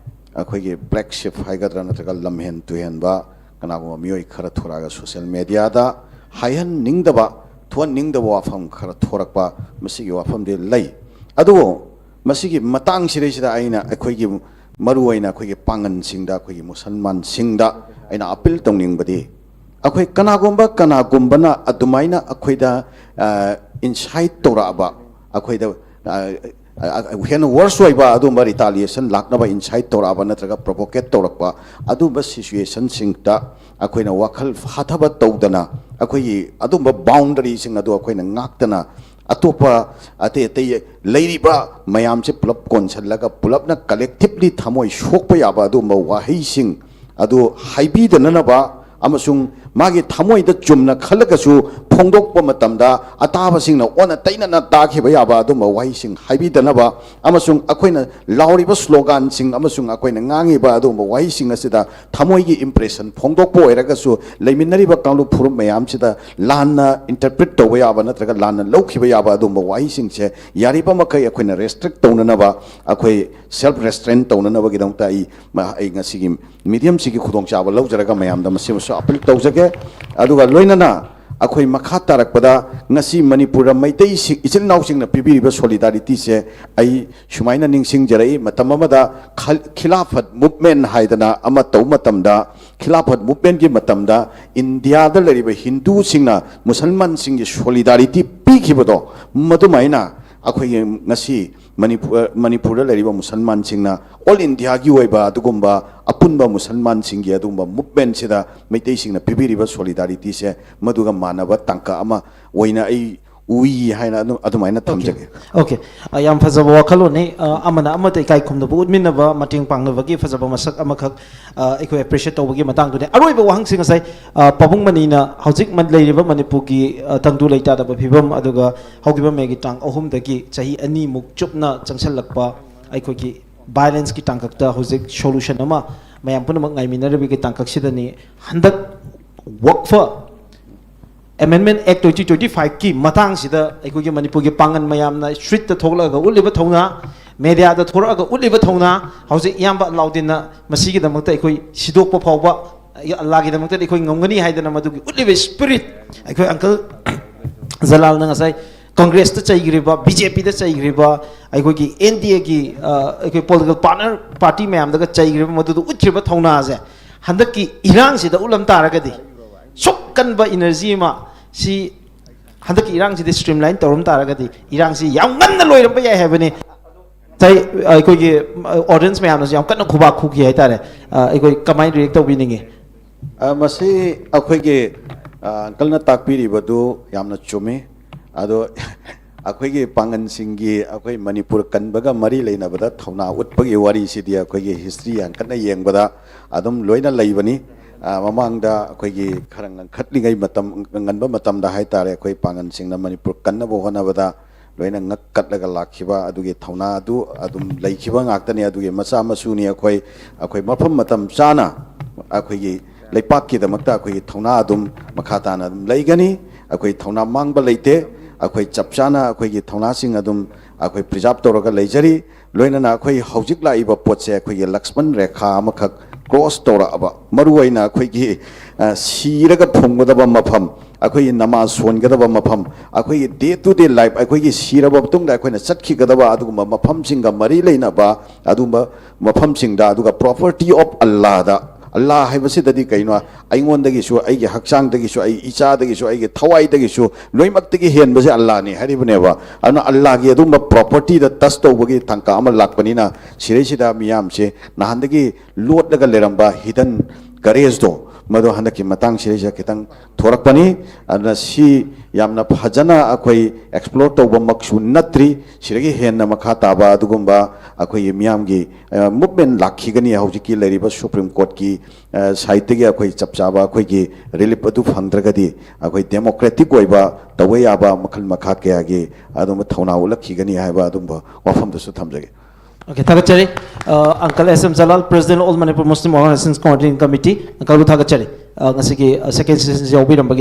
ꯑꯩꯈꯣꯏꯒꯤ ꯕ꯭ꯂꯦꯛ ꯁꯤꯞ ꯍꯥꯏꯒꯗ꯭ꯔꯥ, ꯅꯠꯇ꯭ꯔꯒ ꯂꯝꯍꯦꯟ ꯇꯨꯍꯦꯟꯕ ꯀꯅꯥꯒꯨꯝꯕ ꯃꯤꯑꯣꯏ ꯈꯔ ꯊꯣꯔꯛꯑꯒ ꯁꯣꯁꯦꯜ ꯃꯦꯗꯤꯌꯥꯗ ꯍꯥꯏꯍꯟꯅꯤꯡꯗꯕ, ꯊꯣꯛꯍꯟꯅꯤꯡꯗꯕ ꯋꯥꯐꯝ ꯈꯔ ꯊꯣꯔꯛꯄ, ꯃꯁꯤꯒꯤ ꯋꯥꯐꯝꯗꯤ ꯂꯩ꯫ ꯑꯗꯨꯕꯨ ꯃꯁꯤꯒꯤ ꯃꯇꯥꯡꯁꯤꯗꯩꯁꯤꯗ ꯑꯩꯅ ꯑꯩꯈꯣꯏꯒꯤ, ꯃꯔꯨꯑꯣꯏꯅ ꯑꯩꯈꯣꯏꯒꯤ ꯄꯥꯡꯒꯟꯁꯤꯡꯗ, ꯑꯩꯈꯣꯏꯒꯤ ꯃꯨꯁꯜꯃꯥꯟꯁꯤꯡꯗ ꯑꯩꯅ ꯑꯄꯤꯜ ꯇꯧꯅꯤꯡꯕꯗꯤ, ꯑꯩꯈꯣꯏ ꯀꯅꯥꯒꯨꯝꯕ ꯀꯅꯥꯒꯨꯝꯕꯅ ꯑꯗꯨꯃꯥꯏꯅ ꯑꯩꯈꯣꯏꯗ, ꯑ, ꯏꯟꯁꯥꯏꯠ ꯇꯧꯔꯛꯑꯕ, ꯑꯩꯈꯣꯏꯗ, ꯑ, ꯑ, ꯍꯦꯟꯅ ꯋꯔꯁ ꯑꯣꯏꯕ ꯑꯗꯨꯝꯕ ꯔꯤꯇꯥꯂꯤꯌꯦꯁꯟ ꯂꯥꯛꯅꯕ ꯏꯟꯁꯥꯏꯠ ꯇꯧꯔꯛꯑꯕ ꯅꯠꯇ꯭ꯔꯒ ꯄ꯭ꯔꯣꯚꯣꯀꯦꯠ ꯇꯧꯔꯛꯄ, ꯑꯗꯨꯝꯕ ꯁꯤꯆꯨꯋꯦꯁꯟꯁꯤꯡꯗ ꯑꯩꯈꯣꯏꯅ ꯋꯥꯈꯜ ꯐꯥꯊꯕ ꯇꯧꯗꯅ, ꯑꯩꯈꯣꯏꯒꯤ ꯑꯗꯨꯝꯕ ꯕꯥꯎꯟꯗꯔꯤꯁꯤꯡ ꯑꯗꯨ ꯑꯩꯈꯣꯏꯅ ꯉꯥꯛꯇꯅ, ꯑꯇꯣꯞꯄ ꯑꯇꯩ ꯑꯇꯩ ꯂꯩꯔꯤꯕ ꯃꯌꯥꯝꯁꯦ ꯄꯨꯂꯞ ꯀꯣꯟꯁꯤꯜꯂꯒ ꯄꯨꯂꯞꯅ ꯀꯂꯦꯛꯇꯤꯞꯂꯤ ꯊꯃꯣꯏ ꯁꯣꯛꯄ ꯌꯥꯕ ꯑꯗꯨꯒꯨꯝꯕ ꯋꯥꯍꯩꯁꯤꯡ ꯑꯗꯨ ꯍꯥꯏꯕꯤꯗꯅꯅꯕ, ꯑꯃꯁꯨꯡ ꯃꯥꯒꯤ ꯊꯃꯣꯏꯗ ꯆꯨꯝꯅ ꯈꯜꯂꯒꯁꯨ ꯐꯣꯡꯗꯣꯛꯄ ꯃꯇꯝꯗ ꯑꯇꯥꯕꯁꯤꯡꯅ ꯑꯣꯟꯅ ꯇꯩꯅꯅ ꯇꯥꯈꯤꯕ ꯌꯥꯕ ꯑꯗꯨꯒꯨꯝꯕ ꯋꯥꯍꯩꯁꯤꯡ ꯍꯥꯏꯕꯤꯗꯅꯕ, ꯑꯃꯁꯨꯡ ꯑꯩꯈꯣꯏꯅ ꯂꯥꯎꯔꯤꯕ ꯁ꯭ꯂꯣꯒꯥꯟꯁꯤꯡ ꯑꯃꯁꯨꯡ ꯑꯩꯈꯣꯏꯅ ꯉꯥꯡꯉꯤꯕ ꯑꯗꯨꯒꯨꯝꯕ ꯋꯥꯍꯩꯁꯤꯡ ꯑꯁꯤꯗ ꯊꯃꯣꯏꯒꯤ ꯏꯝꯄ꯭ꯔꯦꯁꯟ ꯐꯣꯡꯗꯣꯛꯄ ꯑꯣꯏꯔꯒꯁꯨ, ꯂꯩꯃꯤꯟꯅꯔꯤꯕ ꯀꯥꯡꯂꯨꯞ ꯐꯨꯔꯨꯞ ꯃꯌꯥꯝꯁꯤꯗ ꯂꯥꯟꯅ ꯏꯟꯇꯔꯄ꯭ꯔꯤꯠ ꯇꯧꯕ ꯌꯥꯕ ꯅꯠꯇ꯭ꯔꯒ ꯂꯥꯟꯅ ꯂꯧꯈꯤꯕ ꯌꯥꯕ ꯑꯗꯨꯒꯨꯝꯕ ꯋꯥꯍꯩꯁꯤꯡꯁꯦ ꯌꯥꯔꯤꯕ ꯃꯈꯩ ꯑꯩꯈꯣꯏꯅ ꯔꯦꯁꯇ꯭ꯔꯤꯛ ꯇꯧꯅꯅꯕ, ꯑꯩꯈꯣꯏ ꯁꯦꯜꯐ ꯔꯦꯁꯇ꯭ꯔꯦꯟ ꯇꯧꯅꯅꯕꯒꯤꯗꯃꯛꯇ ꯑꯩ, ꯑꯩ ꯉꯁꯤꯒꯤ ꯃꯤꯗꯤꯌꯝꯁꯤꯒꯤ ꯈꯨꯗꯣꯡꯆꯥꯕ ꯂꯧꯖꯔꯒ ꯃꯌꯥꯝꯗ ꯃꯁꯤꯃꯁꯨ ꯑꯄꯤꯜ ꯇꯧꯖꯒꯦ꯫ ꯑꯗꯨꯒ ꯂꯣꯏꯅꯅ ꯑꯩꯈꯣꯏ ꯃꯈꯥ ꯇꯥꯔꯛꯄꯗ ꯉꯁꯤ ꯃꯅꯤꯄꯨꯔꯗ ꯃꯩꯇꯩꯁꯤꯡ, ꯏꯆꯤꯜ ꯏꯅꯥꯎꯁꯤꯡꯅ ꯄꯤꯕꯤꯔꯤꯕ solidarity ꯁꯦ ꯑꯩ ꯁꯨꯃꯥꯏꯅ ꯅꯤꯡꯁꯤꯡꯖꯔꯛꯏ꯫ ꯃꯇꯝ ꯑꯃꯗ ꯈꯜ-, Khilafat Movement ꯍꯥꯏꯗꯅ ꯑꯃ ꯇꯧꯕ ꯃꯇꯝꯗ, Khilafat Movement ꯀꯤ ꯃꯇꯝꯗ ꯏꯟꯗꯤꯌꯥꯗ ꯂꯩꯔꯤꯕ ꯍꯤꯟꯗꯨꯁꯤꯡꯅ ꯃꯨꯁꯜꯃꯥꯟꯁꯤꯡꯒꯤ solidarity ꯄꯤꯈꯤꯕꯗꯣ, ꯃꯗꯨꯃꯥꯏꯅ ꯑꯩꯈꯣꯏꯒꯤ ꯉꯁꯤ ꯃꯅꯤꯄꯨꯔ, ꯃꯅꯤꯄꯨꯔꯗ ꯂꯩꯔꯤꯕ ꯃꯨꯁꯜꯃꯥꯟꯁꯤꯡꯅ all India ꯒꯤ ꯑꯣꯏꯕ ꯑꯗꯨꯒꯨꯝꯕ ꯑꯄꯨꯟꯕ ꯃꯨꯁꯜꯃꯥꯟꯁꯤꯡꯒꯤ ꯑꯗꯨꯒꯨꯝꯕ movement ꯁꯤꯗ ꯃꯩꯇꯩꯁꯤꯡꯅ ꯄꯤꯕꯤꯔꯤꯕ solidarity ꯁꯦ ꯃꯗꯨꯒ ꯃꯥꯟꯅꯕ ꯇꯥꯡꯀꯛ ꯑꯃ ꯑꯣꯏꯅ ꯑꯩ ꯎꯏ ꯍꯥꯏꯅ ꯑꯗꯨꯝ, ꯑꯗꯨꯃꯥꯏꯅ ꯊꯝꯖꯒꯦ꯫ ꯑꯣꯀꯦ, ꯌꯥꯝ ꯐꯖꯕ ꯋꯥꯈꯜꯂꯣꯟꯅꯤ꯫ ꯑ, ꯑꯃꯅ ꯑꯃꯗ ꯏꯀꯥꯏ ꯈꯨꯝꯅꯕ ꯎꯠꯃꯤꯟꯅꯕ, ꯃꯇꯦꯡ ꯄꯥꯡꯅꯕꯒꯤ ꯐꯖꯕ ꯃꯁꯛ ꯑꯃꯈꯛ, ꯑ, ꯑꯩꯈꯣꯏ appreciate ꯇꯧꯕꯒꯤ ꯃꯇꯥꯡꯗꯨꯅꯤ꯫ ꯑꯔꯣꯏꯕ ꯋꯥꯍꯪꯁꯤ ꯉꯁꯥꯏ, ꯑ, ꯄꯥꯕꯨꯡ ꯃꯅꯤꯅ ꯍꯧꯖꯤꯛ ꯃ-, ꯂꯩꯔꯤꯕ ꯃꯅꯤꯄꯨꯔꯒꯤ, ꯑ, ꯇꯪꯗꯨ ꯂꯩꯇꯥꯗꯕ ꯐꯤꯕꯝ, ꯑꯗꯨꯒ ꯍꯧꯈꯤꯕ ꯃꯦꯒꯤ ꯇꯥꯡ ꯑꯍꯨꯝꯗꯒꯤ ꯆꯍꯤ ꯑꯅꯤꯃꯨꯛ ꯆꯨꯞꯅ ꯆꯪꯁꯤꯜꯂꯛꯄ ꯑꯩꯈꯣꯏꯒꯤ violence ꯀꯤ ꯇꯥꯡꯀꯛꯇ ꯍꯧꯖꯤꯛ solution ꯑꯃ ꯃꯌꯥꯝ ꯄꯨꯝꯅꯃꯛ ꯉꯥꯏꯃꯤꯟꯅꯔꯤꯕꯒꯤ ꯇꯥꯡꯀꯛꯁꯤꯗꯅꯤ꯫ ꯍꯟꯗꯛ ꯋꯛꯐ Amendment Act twenty twenty five ꯀꯤ ꯃꯇꯥꯡꯁꯤꯗ ꯑꯩꯈꯣꯏꯒꯤ ꯃꯅꯤꯄꯨꯔꯒꯤ ꯄꯥꯡꯒꯜ ꯃꯌꯥꯝꯅ street ꯇ ꯊꯣꯛꯂꯛꯑꯒ ꯎꯠꯂꯤꯕ ꯊꯧꯅꯥ, media ꯗ ꯊꯣꯛꯂꯛꯑꯒ ꯎꯠꯂꯤꯕ ꯊꯧꯅꯥ, ꯍꯧꯖꯤꯛ ꯏꯌꯥꯝꯕ ꯑꯂꯥꯎꯗꯤꯟꯅ ꯃꯁꯤꯒꯤꯗꯃꯛꯇ ꯑꯩꯈꯣꯏ ꯁꯤꯗꯣꯛꯄ ꯐꯥꯎꯕ ꯑꯜꯂꯥꯒꯤꯗꯃꯛꯇꯗꯤ ꯑꯩꯈꯣꯏ ꯉꯝꯒꯅꯤ ꯍꯥꯏꯗꯅ ꯃꯗꯨꯒꯤ ꯎꯠꯂꯤꯕ spirit, ꯑꯩꯈꯣꯏ uncle ꯖꯂꯥꯜꯅ ꯉꯁꯥꯏ Congress ꯇ ꯆꯩꯈ꯭ꯔꯤꯕ, B J P ꯗ ꯆꯩꯈ꯭ꯔꯤꯕ, ꯑꯩꯈꯣꯏꯒꯤ N D A ꯒꯤ, ꯑ, ꯑꯩꯈꯣꯏ political partner party ꯃꯌꯥꯝꯗꯒ ꯆꯩꯈ꯭ꯔꯤꯕ, ꯃꯗꯨꯗ ꯎꯠꯈ꯭ꯔꯤꯕ ꯊꯧꯅꯥꯁꯦ ꯍꯟꯗꯛꯀꯤ ꯏꯔꯥꯡꯁꯤꯗ ꯎꯠꯂꯝ ꯇꯥꯔꯒꯗꯤ, ꯁꯨꯛ ꯀꯟꯕ energy ꯑꯃ ꯁꯤ ꯍꯟꯗꯛꯀꯤ ꯏꯔꯥꯡꯁꯤꯗꯤ streamline ꯇꯧꯔꯝ ꯇꯥꯔꯒꯗꯤ ꯏꯔꯥꯡꯁꯤ ꯌꯥꯝ ꯉꯟꯅ ꯂꯣꯏꯔꯝꯕ ꯌꯥꯏ ꯍꯥꯏꯕꯅꯤ꯫ ꯉꯁꯥꯏ ꯑꯩꯈꯣꯏꯒꯤ audience ꯃꯌꯥꯝꯅꯁꯨ ꯌꯥꯝ ꯀꯟꯅ ꯈꯨꯕꯥꯛ ꯈꯨꯈꯤ ꯍꯥꯏꯇꯥꯔꯦ, ꯑ, ꯑꯩꯈꯣꯏ ꯀꯃꯥꯏꯅ react ꯇꯧꯕꯤꯅꯤꯡꯉꯤ? ꯑ, ꯃꯁꯤ ꯑꯩꯈꯣꯏꯒꯤ, ꯑ, uncle ꯅ ꯇꯥꯛꯄꯤꯔꯤꯕꯗꯨ ꯌꯥꯝꯅ ꯆꯨꯝꯃꯤ꯫ ꯑꯗꯣ ꯑꯩꯈꯣꯏꯒꯤ ꯄꯥꯡꯒꯜꯁꯤꯡꯒꯤ, ꯑꯩꯈꯣꯏ ꯃꯅꯤꯄꯨꯔ ꯀꯟꯕꯒ ꯃꯔꯤ ꯂꯩꯅꯕꯗ ꯊꯧꯅꯥ ꯎꯠꯄꯒꯤ ꯋꯥꯔꯤꯁꯤꯗꯤ ꯑꯩꯈꯣꯏꯒꯤ history ꯌꯥꯝ ꯀꯟꯅ ꯌꯦꯡꯕꯗ ꯑꯗꯨꯝ ꯂꯣꯏꯅ ꯂꯩꯕꯅꯤ꯫ ꯑ, ꯃꯃꯥꯡꯗ ꯑꯩꯈꯣꯏꯒꯤ ꯈꯔ ꯉꯟꯈꯠꯂꯤꯉꯩ ꯃꯇꯝ, ꯉꯟꯕ ꯃꯇꯝꯗ ꯍꯥꯏꯇꯥꯔꯦ, ꯑꯩꯈꯣꯏ ꯄꯥꯡꯒꯜꯁꯤꯡꯅ ꯃꯅꯤꯄꯨꯔ ꯀꯟꯅꯕ ꯍꯣꯠꯅꯕꯗ ꯂꯣꯏꯅ ꯉꯛ ꯀꯠꯂꯒ ꯂꯥꯛꯈꯤꯕ ꯑꯗꯨꯒꯤ ꯊꯧꯅꯥ ꯑꯗꯨ ꯑꯗꯨꯝ ꯂꯩꯈꯤꯕ ꯉꯥꯛꯇꯅꯤ꯫ ꯑꯗꯨꯒꯤ ꯃꯆꯥ ꯃꯁꯨꯅꯤ ꯑꯩꯈꯣꯏ, ꯑꯩꯈꯣꯏ ꯃꯐꯝ ꯃꯇꯝ ꯆꯥꯅ ꯑꯩꯈꯣꯏꯒꯤ ꯂꯩꯄꯥꯛꯀꯤꯗꯃꯛꯇ ꯑꯩꯈꯣꯏꯒꯤ ꯊꯧꯅꯥ ꯑꯗꯨꯝ ꯃꯈꯥ ꯇꯥꯅ ꯑꯗꯨꯝ ꯂꯩꯒꯅꯤ꯫ ꯑꯩꯈꯣꯏ ꯊꯧꯅꯥ ꯃꯥꯡꯕ ꯂꯩꯇꯦ꯫ ꯑꯩꯈꯣꯏ ꯆꯞ ꯆꯥꯅ ꯑꯩꯈꯣꯏꯒꯤ ꯊꯧꯅꯥꯁꯤꯡ ꯑꯗꯨꯝ ꯑꯩꯈꯣꯏ preserve ꯇꯧꯔꯒ ꯂꯩꯖꯔꯤ꯫ ꯂꯣꯏꯅꯅ ꯑꯩꯈꯣꯏ ꯍꯧꯖꯤꯛ ꯂꯥꯛꯏꯕ ꯄꯣꯠꯁꯦ ꯑꯩꯈꯣꯏꯒꯤ ꯂꯛꯁꯃꯟ ꯔꯦꯈꯥ ꯑꯃꯈꯛ cross ꯇꯧꯔꯛꯑꯕ, ꯃꯔꯨꯑꯣꯏꯅ ꯑꯩꯈꯣꯏꯒꯤ, ꯑ, ꯁꯤꯔꯒ ꯐꯨꯝꯒꯗꯕ ꯃꯐꯝ, ꯑꯩꯈꯣꯏꯒꯤ ꯅꯃꯥꯖ ꯁꯣꯟꯒꯗꯕ ꯃꯐꯝ, ꯑꯩꯈꯣꯏꯒꯤ day to day life, ꯑꯩꯈꯣꯏꯒꯤ ꯁꯤꯔꯕ ꯃꯇꯨꯡꯗ ꯑꯩꯈꯣꯏꯅ ꯆꯠꯈꯤꯒꯗꯕ ꯑꯗꯨꯒꯨꯝꯕ ꯃꯐꯝꯁꯤꯡꯒ ꯃꯔꯤ ꯂꯩꯅꯕ ꯑꯗꯨꯒꯨꯝꯕ ꯃꯐꯝꯁꯤꯡꯗ, ꯑꯗꯨꯒ property of Allahꯗ, ꯑꯜꯂꯥ ꯍꯥꯏꯕꯁꯤꯗꯗꯤ ꯀꯩꯅꯣ? ꯑꯩꯉꯣꯟꯗꯒꯤꯁꯨ, ꯑꯩꯒꯤ ꯍꯛꯆꯥꯡꯗꯒꯤꯁꯨ, ꯑꯩ ꯏꯆꯥꯗꯒꯤꯁꯨ, ꯑꯩꯒꯤ ꯊꯋꯥꯏꯗꯒꯤꯁꯨ ꯂꯣꯏꯅꯃꯛꯇꯒꯤ ꯍꯦꯟꯕꯁꯦ ꯑꯜꯂꯥꯅꯤ ꯍꯥꯏꯔꯤꯕꯅꯦꯕ꯫ ꯑꯗꯨꯅ ꯑꯜꯂꯥꯒꯤ ꯑꯗꯨꯝꯕ propertyꯗ touch ꯇꯧꯕꯒꯤ ꯇꯥꯟꯖꯥ ꯑꯃ ꯂꯥꯛꯄꯅꯤꯅ, ꯁꯤꯔꯩꯁꯤꯗ ꯃꯤꯌꯥꯝꯁꯦ ꯅꯍꯥꯟꯗꯒꯤ ꯂꯣꯠꯂꯒ ꯂꯩꯔꯝꯕ hidden courageꯗꯣ, ꯃꯗꯨ ꯍꯟꯗꯛꯀꯤ ꯃꯇꯥꯡ ꯁꯤꯔꯩꯁꯤꯗ ꯈꯤꯇꯪ ꯊꯣꯔꯛꯄꯅꯤ꯫ ꯑꯗꯨꯅ ꯁꯤ ꯌꯥꯝꯅ ꯐꯖꯅ ꯑꯩꯈꯣꯏ explore ꯇꯧꯕꯃꯛꯁꯨ ꯅꯠꯇ꯭ꯔꯤ꯫ ꯁꯤꯗꯒꯤ ꯍꯦꯟꯅ ꯃꯈꯥ ꯇꯥꯕ ꯑꯗꯨꯒꯨꯝꯕ ꯑꯩꯈꯣꯏꯒꯤ ꯃꯤꯌꯥꯝꯒꯤ, ꯑ, movement ꯂꯥꯛꯈꯤꯒꯅꯤ꯫ ꯍꯧꯖꯤꯛꯀꯤ ꯂꯩꯔꯤꯕ Supreme Courtꯀꯤ, ꯑ, sideꯇꯒꯤ ꯑꯩꯈꯣꯏ ꯆꯞ ꯆꯥꯕ ꯑꯩꯈꯣꯏꯒꯤ relief ꯑꯗꯨ ꯐꯪꯗ꯭ꯔꯒꯗꯤ, ꯑꯩꯈꯣꯏ democratic ꯑꯣꯏꯕ ꯇꯧꯕ ꯌꯥꯕ ꯃꯈꯜ ꯃꯈꯥ ꯀꯌꯥꯒꯤ ꯑꯗꯨꯒꯨꯝꯕ ꯊꯧꯅꯥ ꯎꯠꯂꯛꯈꯤꯒꯅꯤ ꯍꯥꯏꯕ ꯑꯗꯨꯒꯨꯝꯕ ꯋꯥꯐꯝꯗꯨꯁꯨ ꯊꯝꯖꯒꯦ꯫ Okay, ꯊꯥꯒꯠꯆꯔꯤ꯫ ꯑ, Uncle S M Jalal, President, All Manipur Muslim Organizations Coordinating Committee, uncleꯕꯨ ꯊꯥꯒꯠꯆꯔꯤ꯫ ꯑ, ꯉꯁꯤꯒꯤ, ꯑ, second sessionꯁꯤ ꯌꯥꯎꯕꯤꯔꯝꯕꯒꯤ